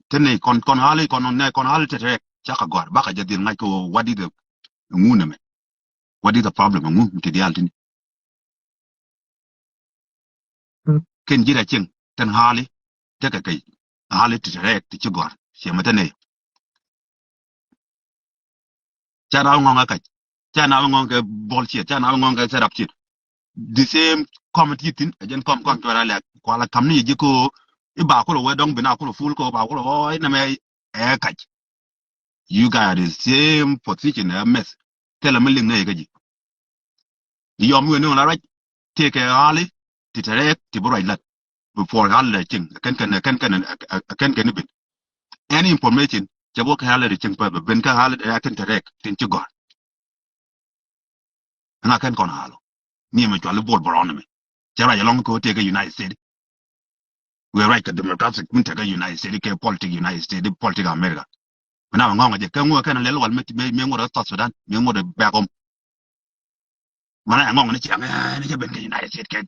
Te ni kɔn, kɔn ɣa̱l, kɔn nɛ kɔn ɣa̱l te te rɛk. Cakɛ gɔ̱a̱r. Bakɛ jɛ dhil ŋa̱c kɛ ɣöö what is the ŋu nɛmɛ. What is the problem? Ŋu mi ti diaal tini. Kɛn ji̱ rɛ cieŋ, kɛn ɣa̱li, tekɛ kɛ ɣa̱li ti te rɛɛk ti ci gɔ̱a̱r, ciɛ mɛ te nɛy. Ca na wä ŋɔ̱ŋ ɛ kac, ca na wä ŋɔ̱ŋ kɛ bullshit, ca na wä ŋɔ̱ŋ kɛ set up shit. The same committee thin, ɛ jɛn kɔm kɔn cuara lɛ kuala kam ni ji̱ ko, i̱ ba kulɛ wä dɔŋ bi na kulɛ ful ko, ba kulɛ wä inɛ mɛ ɛ kac. You guys are the same position, ɛ meth. Thilɛ mi liŋ nɛy kä ji̱. Yɔm wen ni ɣän la ruac, tëëkɛ ɣa̱li ti te rɛɛk ti bi ruac la̱t. Before ɣa̱li rɛɛk cieŋ, kɛn kɛn, kɛn kɛn, kɛn kɛn i̱ ben. Any information cɛ bä kɛ ɣa̱li rɛɛk cieŋ pä bɛ ben kä ɣa̱li rɛɛk tin te rɛɛk tin ci gɔ̱a̱r. Ɛŋa kɛn kɔn ɣa̱l ɔ? Ni mɛ cual i̱ Bol Bɔrɔn ɛmɛ. Cɛ ruac ɛlɔ̱ŋ kɛ ɣöö tëëkɛ United States. Wëë ruac kɛ democratic min tekɛ United States kɛ politic United States, politic America. Bi na mɛ ŋɔ̱ŋ jɛ kɛ ŋuɔ kɛn lɛl wal mi, mi, mi ŋuɔt ɛ South Sudan, mi ŋuɔt ɛ back home. Mana ɛ ŋɔ̱ŋ ni ciaŋ, eh, ni cɛ ben kɛ United States kɛ.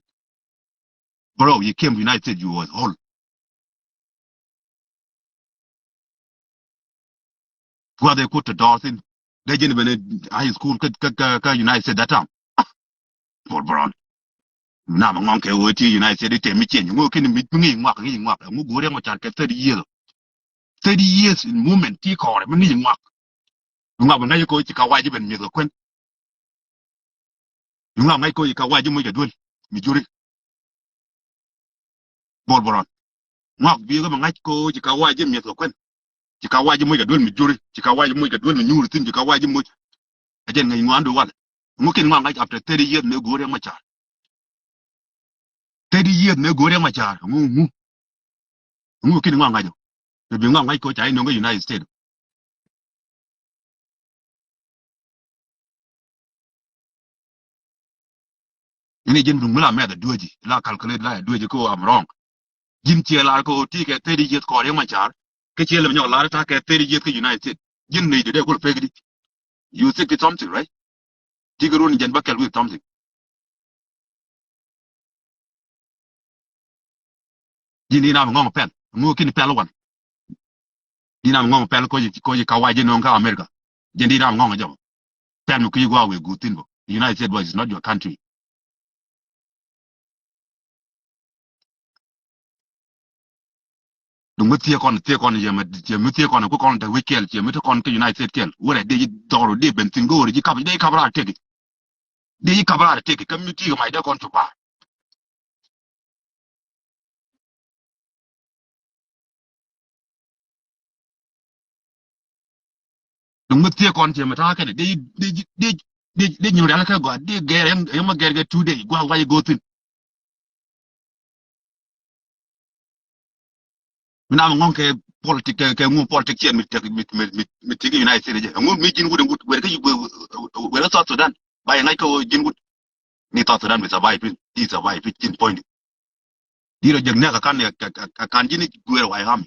Bro, you came to United States, you was old. Guath ɛ kut tɔ dɔɔr thin. Dee jɛn ben high school kä, kä, kä, kä United States that time. Ah, Bol Bɔrɔn. Na mɛ ŋɔ̱ŋ kɛ ɣöö ti United States i̱ tëë mi cieny. Ŋu kɛn mi ŋi̱i̱c ŋuak, ŋi̱i̱c ŋuak. Ŋu go̱o̱r yɛn mɔ car kɛ thirty years. Thirty years in movement ti kɔɔrɛ mi ŋi̱i̱c ŋuak. Ŋuak bi ŋa̱c kɛ ɣöö ci ka wac i̱ ben mi̱eth kɛ kuän. Ŋuak ŋa̱c kɛ ɣöö ci ka wac i̱ moc kɛ duel mi juri. Bol Bɔrɔn. Ŋuak bi ɣä mi ŋa̱c kɛ ɣöö ci ka wac i̱ mi̱eth kɛ kuän. Ci ka wac i̱ moc kɛ duel mi juri. Ci ka wac i̱ moc kɛ duel mi nyuur thi̱n. Ci ka wac i̱ moc. Ɛ jɛn ŋäc ŋuandu wal. Ŋu kɛn ŋuak ŋa̱c after thirty years mëë go̱o̱r Riek Machar. Thirty years mëë go̱o̱r Riek Machar. Ŋu, ŋu. Ŋu kɛn ŋuak ŋa̱c ɔ. Bi ŋuak ŋa̱c kɛ ɣöö ca i̱ nöŋ kä United States. Ini ji̱n duŋ mi la mɛth a dueji, la calculate la a dueji ko I'm wrong. Ji̱n ciɛ lar ko ti kɛ thirty years kɔɔr Riek Machar, kä ciɛ lɛ mi nyɔk lar ta kɛ thirty years kä United States. Ji̱n nɛy di dee kul pek di. You think it's something, right? Ti kɛ run jɛn ba kɛl with something. Ji̱n di nam ŋɔŋ pɛl. Ŋu kɛn pɛl wan. Di nam ŋɔŋ pɛl ko ji̱, ko ji̱ ka wac ji̱ no̱o̱ŋ kä America. Ji̱n di nam ŋɔŋ jɔk. Pɛl mi kui̱ gua̱a̱ wëë guut thi̱n bä. United States is not your country. Duŋ mi thiee kɔn, thiee kɔn yɛ mɛ, yɛ mi thiee kɔn ku kɔn te wi̱c kɛl, yɛ mi te kɔn kä United States kɛl. Wurɛ dee ji̱ dhɔr, dee ben thi̱n go̱o̱ri ji̱ kap, dee kap raar teki. Dee ji̱ kap raar teki kä mi thiee kɛ mac dee kɔn cu bar. Duŋ mi thiee kɔn cɛ mi ta̱a̱ kɛnɛ dee, dee, dee, dee, dee nyuur yal kɛ gɔaa, dee gɛr ɛn, ɛn ma gɛr kɛ two day gua̱a̱k wac go̱o̱thin. Mi nam ŋɔŋ kɛ politik, kɛ, kɛ ŋu politik ciɛn mi tek, mi, mi, mi, mi tik United States jɛ. Ŋu mi ji̱n wut, wut, wut kɛ, wut kɛ South Sudan. Ba yɛ ŋa̱c kɛ wä ji̱n wut. Ni South Sudan bi survive piny, di survive piny ji̱n point. Di rɔ jek nɛk a kan, a, a, a kan ji̱n i̱ guer White Army.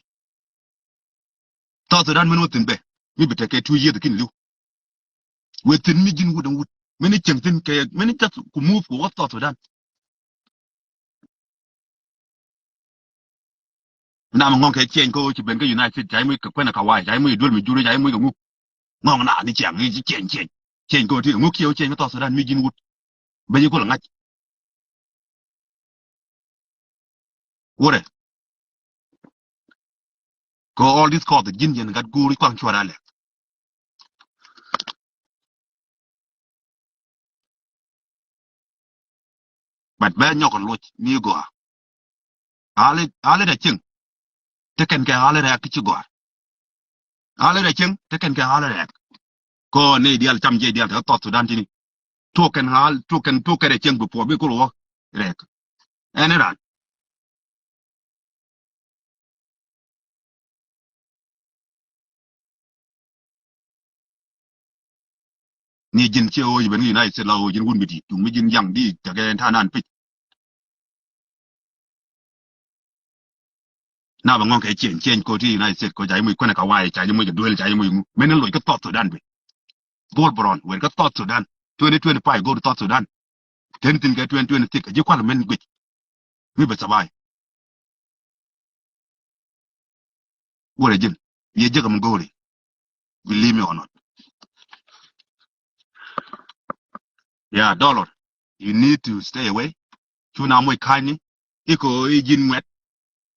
South Sudan min wä thi̱n bɛ, mi bi tekɛ two years kin li̱w. Wee thi̱n mi ji̱n wut ɛn wut. Min i̱ cieŋ thi̱n kɛ, min i̱ just ku move ku wä South Sudan. Mi nam ŋɔŋ kɛ ciɛny kä ɣöö ci ben kä United States, ca i̱ muc kɛ kuɛn ɛ kawaii, ca i̱ muc duel mi juri, ca i̱ muc kɛ ŋu. Ŋɔŋ na ni ciaŋ i̱ ci ciɛny, ciɛny. Ciɛny kä ɣöö ti ŋu kiɛ ɣöö ciɛny kä South Sudan mi ji̱n wut. Ben i̱ gol ŋa̱c. Wurɛ. Kɛ all this cause ji̱n yɛn gat guuri kuaŋ cuɔr alɛ. But bɛ nyɔk luc mi gɔaa. Ali, ali da cieŋ. Te kɛn kɛ ali rɛɛk ki ci gɔaa. Ali da cieŋ, te kɛn kɛ ali rɛɛk. Kɔ ni dial cam jɛ dial te South Sudan tini. Tuɔk kɛn al, tuɔk kɛn, tuɔk kɛn da cieŋ bi puɔ bi kul wä rɛɛk. Ɛn iran. Ni ji̱n ciɛ ɣöö ji̱ ben kä United States la ɣöö ji̱n wut mi di̱i̱t, duŋ mi ji̱n yaŋ di tekɛ ta̱a̱ nan pic. Na bɛ ŋɔŋ kɛ ciɛny, ciɛny ko̱ ti United States ko̱ ca ji̱ muc kuɛnɛ kawaii, ca ji̱ muc kɛ duel, ca ji̱ muc ŋu. Min in loc kä South Sudan bi. Bol Bron, wer kä South Sudan. Twenty twenty-five go̱r South Sudan. Ten thin kɛ twenty twenty-six, ji̱ kual min guic. Mi bɛ survive. Wurɛ ji̱n. Yɛ jek mi go̱o̱ri. Believe me or not. Yeah, Dollar. You need to stay away. Cu na moc ka̱ny ni. Iko i̱ ji̱n ŋuɛt.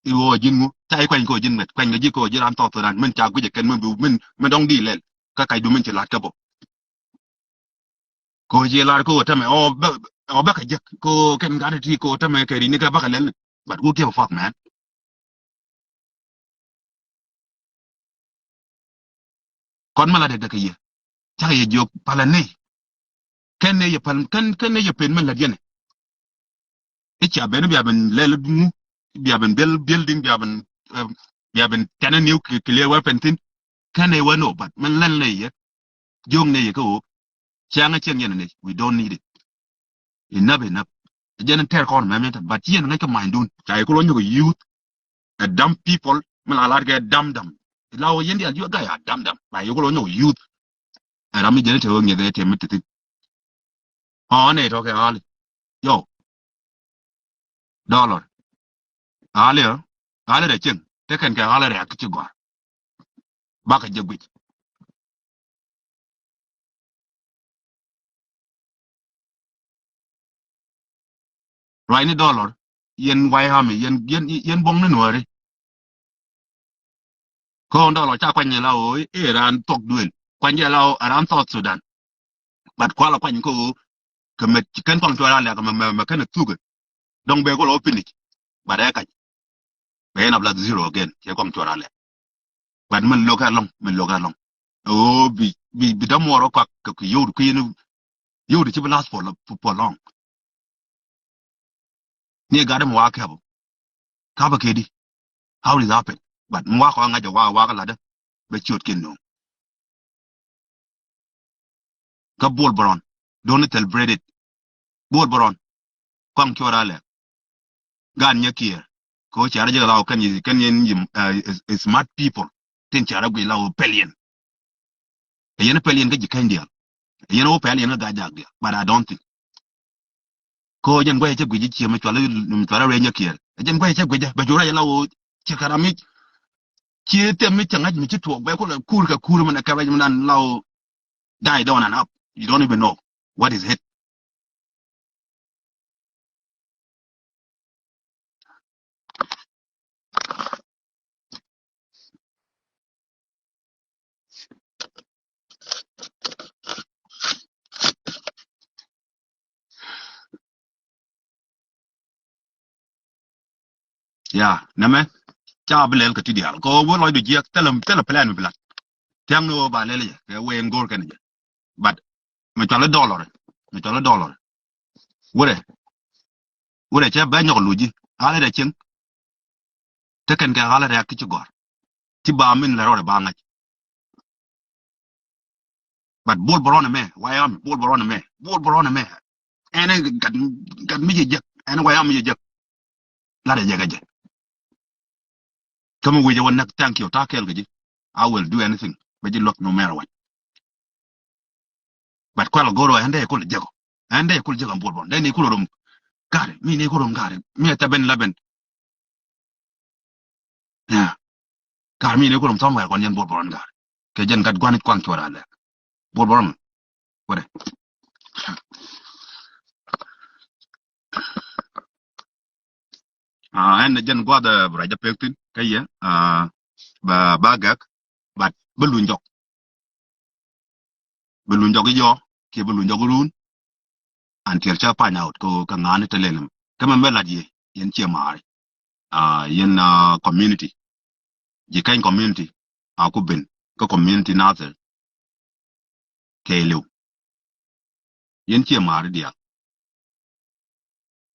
I̱ wä ji̱n ŋu. Ca i̱ kuany ko ji̱n ŋuɛt. Kuany kɛ ji̱ ko ji̱ ran South Sudan. Min ca guic ɛ kɛn min bi, min, min dɔŋ di lɛl. Kä kac du min ci lat kä bä. Ko ji̱ lar ko tämɛ. Ɔ bä, ɔ bä kɛ jek. Ko kɛn gat ti ko tämɛ kɛ ri ni kɛ bä kɛ lɛl. But who give a fuck, man? Kɔn mi la dɛk dɛk kɛ yɛ. Cakɛ yɛ jiök palä ney. Kɛn ney yɛ pal, kɛn, kɛn ney yɛ pen mi lät yɛn. I̱ cia ben, bia ben lɛl ŋu, bia ben build building, bia ben, eh, bia ben tɛnɛ new clear weapon thin. Kɛn ney wä no, but min lɛl ney yɛ. Jiök ney yɛ kä ɣöö. Ciaŋä cieŋ yɛn ney. We don't need it. Enough, enough. Jɛn in tɛr kɔn mɛmɛ tɛn, but ci yɛn ŋäc kä manydun. Ca yɛ kulɔ nyɔk youth. A dumb people, mi la lar kɛ dumb dumb. La wä yɛn dial, you guy are dumb dumb. Ba yɛ kulɔ nyɔk youth. Ɛ ram mi jɛn in te wä ŋiɛth ɛ te mi te thin. Ɔ, nɛ tɔ kɛ ali. Yo. Dollar. Ali ɔ. Ali rɛ cieŋ. Te kɛn kɛ ali rɛ ak ci gɔaa. Bakɛ jɛ guic. Ruacni Dollar, yɛn White Army, yɛn, yɛn, yɛn buɔ̱ŋni Nuääri. Ko̱o̱n Dollar ca kuany jɛ la ɣöö i̱ ran thuɔ̱k duël. Kuany jɛ la ɣöö ran South Sudan. But kualɛ kuany kä ɣöö kɛ mɛ ci kɛn kɔŋ cuɔl a lɛk mɛ, mɛ, mɛ kɛn ɛ thukɛ. Dɔ̱ŋ bɛ kɔ lɔ finish. But ɛ kac. Bɛ ɛn a plus zero again. Cɛ kɔŋ cuɔl a lɛk. But min lo̱k ɛlɔ̱ŋ, min lo̱k ɛlɔ̱ŋ. Ɣöö bi, bi, bi dämuɔɔr ɔ kɔak kɛ kui̱ yio̱w ti kui̱ ni, yio̱w ti ci bi last for, for, for long. Ni gat mi wa kɛp ɔ. Kapä kɛ di. How is happen? But mi wa kɔ ŋa̱c ɔ wa, wa kä latdä. Bɛ ciöt kɛn nööŋ. Kä Bol Bron. Don't celebrate it. Bol Bron. Kɔaŋ cuɔr alɛ. Gan nyɛ kiɛɛr. Kɛ ɣöö cia rɔ jek la ɣöö kɛn yɛ, kɛn yɛn yɛ, uh, is, is smart people. Tin cia rɔ guic la ɣöö pɛl yɛn. Ɛ yɛn pɛl yɛn kä ji̱ kɛny diaal. Ɛ yɛn ɣöö pɛl yɛn kä Gaa-jaak diaal. But I don't think. Kɛ ɣöö jɛn guɛcɛ cɛ guic ji̱ cië mi cual, mi cual rɛy nyɛ kiɛɛr. Ɛ jɛn guɛcɛ cɛ guic jɛ. Bɛ cu rɛy la ɣöö ci kɛ ram mi. Ci thɛm mi cɛ ŋa̱c mi ci tuɔɔk bɛ kulɛ kuur kɛ kuur mi nɛ kɛ rɛy mi nan la ɣöö. Die down and up. You don't even know what is it. Ya, nɛmɛ ca bi lɛl kɛ ti diaal kɛ ɣöö wä lɔcdu jiɛk thilɛ, thilɛ plan mi bi lat. Thiaŋ ni ɣöö ba lɛl jɛ kɛ wee in go̱o̱r kɛn jɛ. But mi cɔl i̱ dollar, mi cɔl i̱ dollar. Wurɛ, wurɛ cɛ bɛ nyɔk luc ji̱ ɣalɛ rɛ cieŋ. Te kɛn kɛ ɣalɛ rɛ ak ti ci gɔ̱r. Ti ba min lɛ rɔɔdɛ ba ŋa̱c. But Bol Bɔrɔn ɛmɛ, White Army, Bol Bɔrɔn ɛmɛ, Bol Bɔrɔn ɛmɛ. Ɛn ɛ gat, gat mi jɛ jek, ɛn ɛ White Army jɛ jek. Lat ɛ jek ɛ jɛ. Kä mi wi̱c ɛ wä näk, thank you, ta̱a̱ kɛɛl kɛ ji̱. I will do anything. Bɛ ji̱ luäk no matter what. But kual go̱r ɛ ɛn dee kul jek ɔ. Ɛn dee kul jek ɔ Bol Bɔrɔn. Dee ni kul rom. Gari, mi ni kul rom gari. Mi ɛ thɛbɛn labɛn. Ya. Kar mi ni kurum somewhere kɔn yɛn Bol Bɔrɔn kar. Kɛ jɛn gat gua̱n i̱ kuaŋ cuɔr alɛ. Bol Bɔrɔn. Wɛrɛ. Ah, ɛn jɛn gua̱th, eh, bɛ ruac jɛ pek thi̱n kä yɛ, ah, ba, ba gɛk, but bä luny jɔk. Bä luny jɔk i̱ jɔk kiɛ bä luny jɔk i̱ run. Until cä find out kɛ ɣöö kɛ ŋa̱a̱n i̱ te lɛl ɛmɛ. Kä mɛn bä lat yɛ, yɛn ciɛ ma̱a̱ri. Ah, yɛn, ah, community. Ji̱ kɛny community a ku ben kä community Nathir kɛɛliw. Yɛn ciɛ ma̱a̱ri diaal.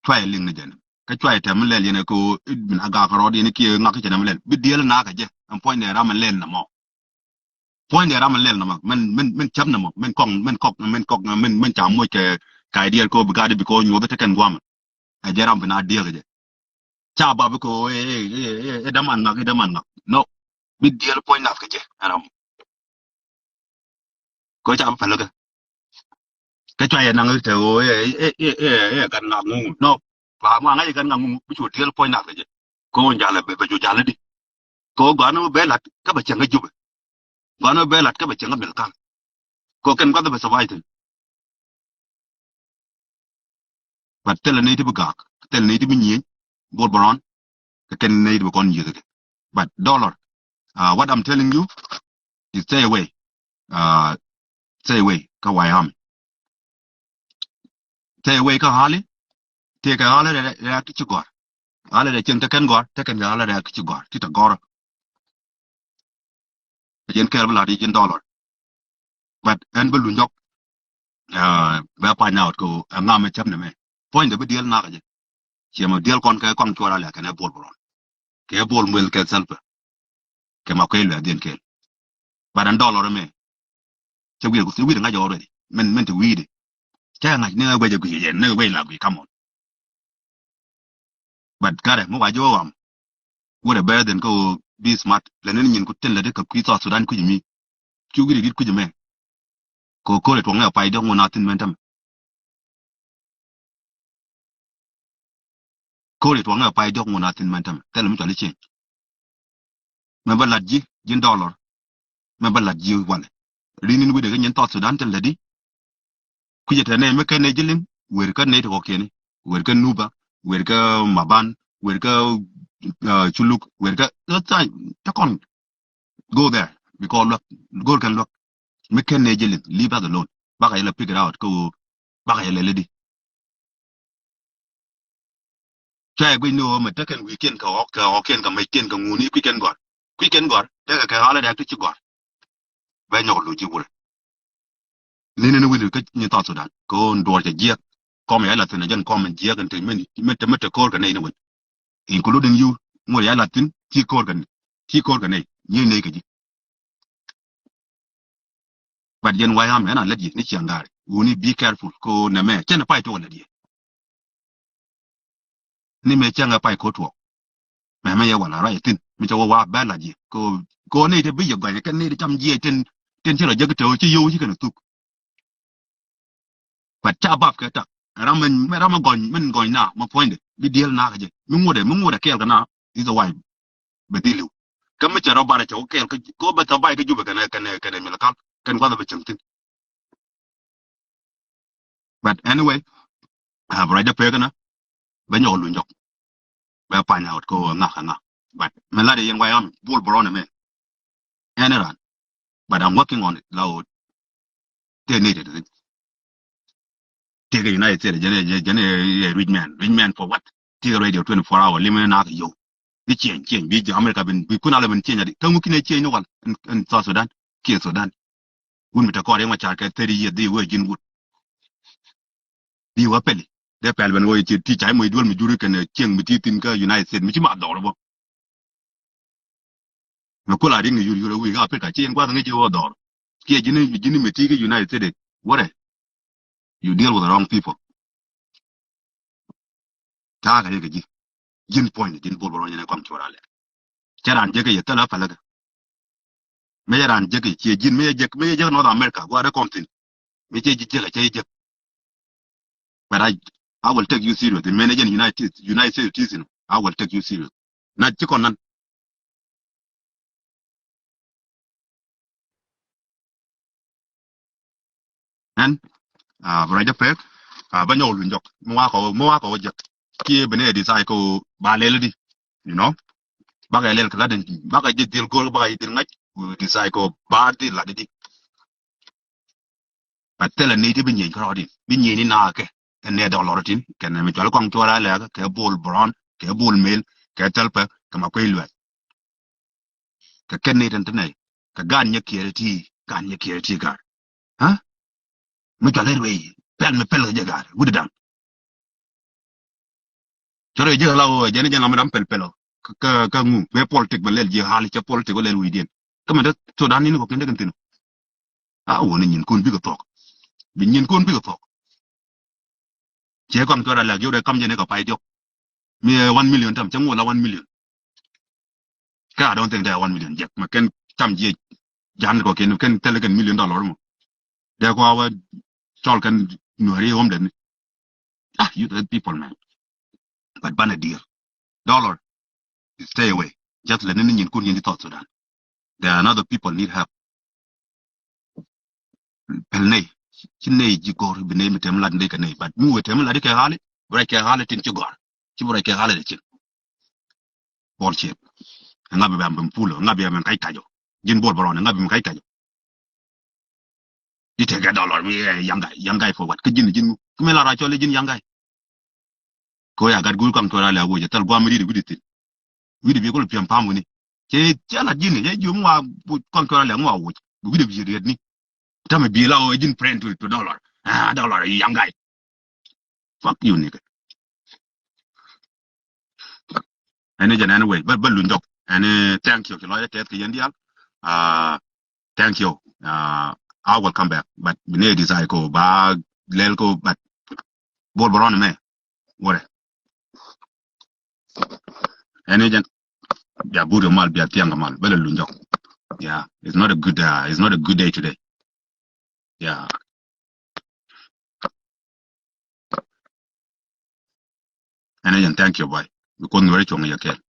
Cuayɛ liŋ ni jɛn. Kä cuayɛ tɛm mi lɛl yɛn ɛ kɛ ɣöö i̱ bin a gak rɔɔd yɛn kiɛ ŋak kɛ cɛ nɛm lɛl. Bi diɛl nakä jɛ. Ɛn puɔ̱nydɛ ram ɛn lɛl nɛmɔ. Puɔ̱nydɛ ram ɛn lɛl nɛmɔ. Min, min, min cäp nɛmɔ. Min kɔk, min kɔk, min kɔk, min, min ca moc kɛ, kɛ idea kɛ ɣöö bi gat i̱ bi kɛ ɣöö nyuɔth i̱ te kɛn guamɛ. Ɛ jɛ ram bi na diɛk ɛ jɛ. Ca bap i̱ kɛ ɣöö, eh, eh, eh, eh, eh, daman ŋak, eh, daman ŋak. No. Bi diɛl puɔ̱ny nath kɛ jɛ. Ɛn ram. Kɛ ɣöö ca bi päl kɛ. Kä cua yɛ naŋ i̱ te ɣöö, eh, eh, eh, eh, eh, gat ŋak ŋuŋ. No. Ba ŋuaŋ ɛ gat ŋak ŋuŋ. Bi cu diɛl puɔ̱ny nath kɛ jɛ. Kɛ ɣöö jalɛ bɛ, bɛ cu jalɛ di. Kɛ ɣöö gɔaa ni bɛ lat kä bɛ cieŋ kä Jubɛ. Gɔaa ni bɛ lat kä bɛ cieŋ kä Malakal. Kɛ ɣöö kɛn gua̱th bɛ survive thi̱n. But thilɛ nɛy ti bi gak, thilɛ nɛy ti bi nyieny, Bol Bɔrɔn, kɛ kɛn nɛy ti bi kɔn yieth kɛ. But dollar, uh, what I'm telling you is stay away. Uh, stay away kä White Army. Stay away kä ɣali, tëë kɛ ɣali rɛ, rɛ, rɛ ti ci gɔ̱r. Ɣali rɛ cieŋ te kɛn gɔ̱r, te kɛn kɛ ɣali rɛ ti ci gɔ̱r, ti te gɔ̱r. Ɛ jɛn kɛɛl bi lat i̱ ji̱n dollar. But ɛn bi luny jɔk, uh, bɛ find out kɛ ɣöö ɛŋa mɛ cäp nɛmɛ. Puɔ̱nydɛ bi diɛl nakä jɛ. Ciɛ mɛ diɛl kɔn kɛ kɔaŋ cuɔr alɛ kɛnɛ Bol Bɔrɔn. Kɛ Bol Mel kɛ Salva. Kɛ ma kuɛ luɛ dhiɛn kɛɛl. But ɛn dollar ɛmɛ. Cɛ wi̱i̱dɛ, wi̱i̱dɛ ŋa̱c already. Min, min te wi̱i̱dɛ. Cɛ ŋa̱c ni ŋa̱c guɛc ɛ guic ɛ jɛn, ni ŋa̱c guɛc la guic, come on. But karɛ mi wa ji̱ wä ɣam. Wurɛ bɛ dhin kä ɣöö be smart. Lɛ ni nyin ku tin lɛ di kɛ kui̱ South Sudan kui̱c mi. Cu wi̱i̱dɛ dit kui̱c mɛ. Kɛ ɣöö ko̱r ɛ tuɔŋ ɛ pay diɔ̱k ŋun a thi̱n mɛn tämɛ. Ko̱r ɛ tuɔŋ ɛ pay diɔ̱k ŋun a thi̱n mɛn tämɛ. Thilɛ mi cɔal i̱ change. Mɛ bä lat ji̱, ji̱n dollar. Mɛ bä lat ji̱ walɛ. Rin in wi̱dɛ kä nyin South Sudan tin lätdi. Kui̱cɛ te nɛy mi kɛn nɛy ji̱ liŋ, wer kä nɛy ti kɔkiɛni. Wer kä Nuba, wer kä Maban, wer kä, uh, Culuk, wer kä, uh, tha-, te kɔn. Go there, because luäk, go̱o̱r kɛn luäk. Mi kɛn nɛy ji̱ liŋ, leave us alone. Bakɛ yɛ lɛ figure out kä ɣöö bakɛ yɛ lɛ lätdi. Cua yɛ guic ni ɣöö mɛ tekɛn wi̱i̱kiɛn kɛ ɣɔ̱k, kɛ ɣɔ̱kiɛn kɛ mɛckiɛn kɛ ŋuni kui̱ kɛn gɔ̱r. Kui̱ kɛn gɔ̱r, tekɛ kɛ ɣa̱lä rɛ̈k ti ci gɔ̱r. Bɛ nyɔk lo̱c ji̱ wurɛ. Ni ni ni wi̱ni kä nyin South Sudan. Kɛ ɣöö duɔ̱ɔ̱r cɛ jiɛk. Kɔm yɛ la thi̱n a jɛn kɔm in jiɛk in te min, min te, min te ko̱r kɛ nɛy ni win. Including you, ŋuɔ̱t yɛ la thi̱n, ci ko̱r kɛ nɛy. Ci ko̱r kɛ nɛy. Nyiey nɛy kɛ ji̱. But yɛn White Army, ɛn a lät yɛ ni ciaŋ gaari. Wuni be careful ko nɛmɛ cɛn pay tuɔk lät yɛ. Ni mɛ cɛn pay ko tuɔk. Mɛ mɛ yɛ wala rɔy thin mi cɛ wä wa bɛ lät yɛ ko, ko ni te bi yɛ gɔny kɛ ni te cam jiɛ tin, tin ci rɔ jek te ci yow ci kɛn thuk. But ca bap kɛ tak. Ram mɛ, ram mɛ gɔny, mɛn gɔny na mɛ puɔ̱nydɛ bi diɛl na kɛ jɛ. Mi ŋuɔdɛ, mi ŋuɔdɛ kɛɛl kɛ na is a wife. Bɛ dhil liw. Kä mi cɛ rɔ barɛ cɛ wä kɛɛl kä ko bɛ thabai kä Jubɛ kɛnɛ, kɛnɛ, kɛnɛ Malakal kɛn gua̱th bɛ cieŋ thi̱n. But anyway, a bɛ ruacdä pek kɛnɛ bɛ nyɔk luny jɔk. Bɛ pany out ko ŋa kä ŋa. But mɛ lat yɛn White Army, Bol Bɔrɔn mɛ. Ɛn ran. But I'm working on it. La wot. Tëë ni tëë tëë. Tëë kɛ United States, jɛn ɛ, jɛn ɛ, ɛ rich man. Rich man for what? Tëë kɛ radio twenty-four hour, limit na kɛ yo. Di change, change, bi jɛ America bin, bi kun alɛ bin change adi. Kä ŋu kinɛ change ni wal in, in South Sudan, kiɛ Sudan. Wun mi te kɔɔr yɛn wa car kɛ thirty years, di wee jin wut. Di wä pɛli. Dee pɛl ben wä ci ti cay moc duel mi juri kɛn change mi ti thin kä United States, mi ci ma dhɔr bɔ. Mi kula riŋ yur yur a wi̱i̱ kä Africa, ci yɛn gua̱th ŋi̱c wä dhɔr. Kiɛ ji̱n, ji̱n mi ti kä United States, wärɛ. You deal with the wrong people. Ta̱a̱ kɛ riɛk kɛ ji̱. Ji̱n puɔ̱ny ni ji̱n bol bä ruɔ̱n yɛn ɛ kɔŋ cuɔr alɛ. Cɛ raan jek kɛ yɛ thäl ɛ pälä kɛ. Mëë cɛ raan jek kɛ ciɛ ji̱n mëë cɛ jek, mëë cɛ jek North America gua̱a̱r ɛ kɔm thi̱n. Mëë cɛ ji̱ jek ɛ cɛ ji̱ jek. But I, I will take you serious. The manager in United, United States, you know, I will take you serious. Na ci kɔn nan. Ɛn, ah, bɛ ruac jɛ pek, ah, bä nyɔk luny jɔk. Mi wakɔ, mi wakɔ jɛ. Kiɛ bi nɛ decide kɛ ba lɛl di, you know. Bakɛ lɛl kɛ lat in, bakɛ jɛ dhil go̱r, bakɛ jɛ dhil ŋa̱c, bi decide kɛ ba dhil lat di. But thilɛ ni ti bi nyieny kärɔɔdin, bi nyieny ni naakɛ. Ɛn nɛ dɔlɔr tin, kɛn mi cual kɔŋ cuɔr alɛk, kɛ bol brɔn, kɛ bol mel, kɛ thɛl pɛ, kɛ ma kuec luɛl. Kɛ kɛn ni tɛn ti nɛy, kɛ gan nyɛ kiɛrɛ ti, gan nyɛ kiɛrɛ ti gar. Ha? Mi cual iruey, pɛl mi pɛl kɛ jɛ gar, wut daŋ. Cɔrɛ jɛ la wä, jɛn jɛ ŋa mi dam pɛl pɛl ɔ. Kä, kä, kä ŋu, bɛ politik bɛ lɛl jiɛ hal, cɛ politik bɛ lɛl wi̱i̱diɛn. Kä mɛ dee Sudan ni ni kɔ kɛn dee kɛn thin. A wä ni nyin kun bikɛ thɔk. Bi nyin kun bikɛ thɔk. Cɛ kɔn cuɔr alɛk jiök dee kam jɛ ni kɛ pay diɔk. Mi ɛ one million tam, cɛ ŋu la one million. Kä I don't think they are one million jek. Ma kɛn tam jiɛ jan kɔ kɛn, kɛn thɛl kɛn million dollar mɔ. Dee kɔ a wä cɔl kɛn nuɛri wä mdɛn. Ah, you the people, man. But banɛ deal. Dollar, stay away. Just lɛ ni ni nyin kun yɛn di South Sudan. There are another people need help. Pɛl nɛy, ci nɛy ji̱ go̱r bi nɛy mi tem lat nɛy kɛ nɛy, but mi wee tem lat kɛ hali, bi rɛc kɛ hali tin ci gɔ̱r, ci bi rɛc kɛ hali de cin. Bullshit. Ŋa bi bɛn ben pulo, ŋa bi bɛn kac kacɔ. Ji̱n bol bɛ rɔn, ŋa bi bɛn kac kacɔ. Di tekɛ dollar mi, eh, young guy, young guy for what? Kä ji̱n, ji̱n, kä mi la ra cɔl ji̱n young guy. Ko ya gat guur kɔŋ cuɔr alɛ a woc, thal guam mi riet wi̱di thin. Wi̱di bi kul piɛm pam wini. Cɛ, cɛ la ji̱n, cɛ ji̱ ŋua kɔŋ cuɔr alɛ ŋua woc. Wi̱di bi riet ni. Tamɛ bi la wä ji̱n friend to, to dollar. Ah, dollar, young guy. Fuck you, nigga. Ɛn jɛn, anyway, bä, bä luny jɔk. Ɛn, thank you, ci lɔcdä tɛth kɛ yɛn diaal. Ah, thank you. Ah, I will come back. But bi nɛ desire ko ba lɛl ko, but bol bä rɔn mɛ. Wore. Ɛn jɛn. Bia but mal, bia thiaŋ mal. Bä la luny jɔk. Yeah, it's not a good, uh, it's not a good day today. Yeah. Ɛn jɛn, thank you, bye. Because nuɛri cuɔŋ yɛ kɛl.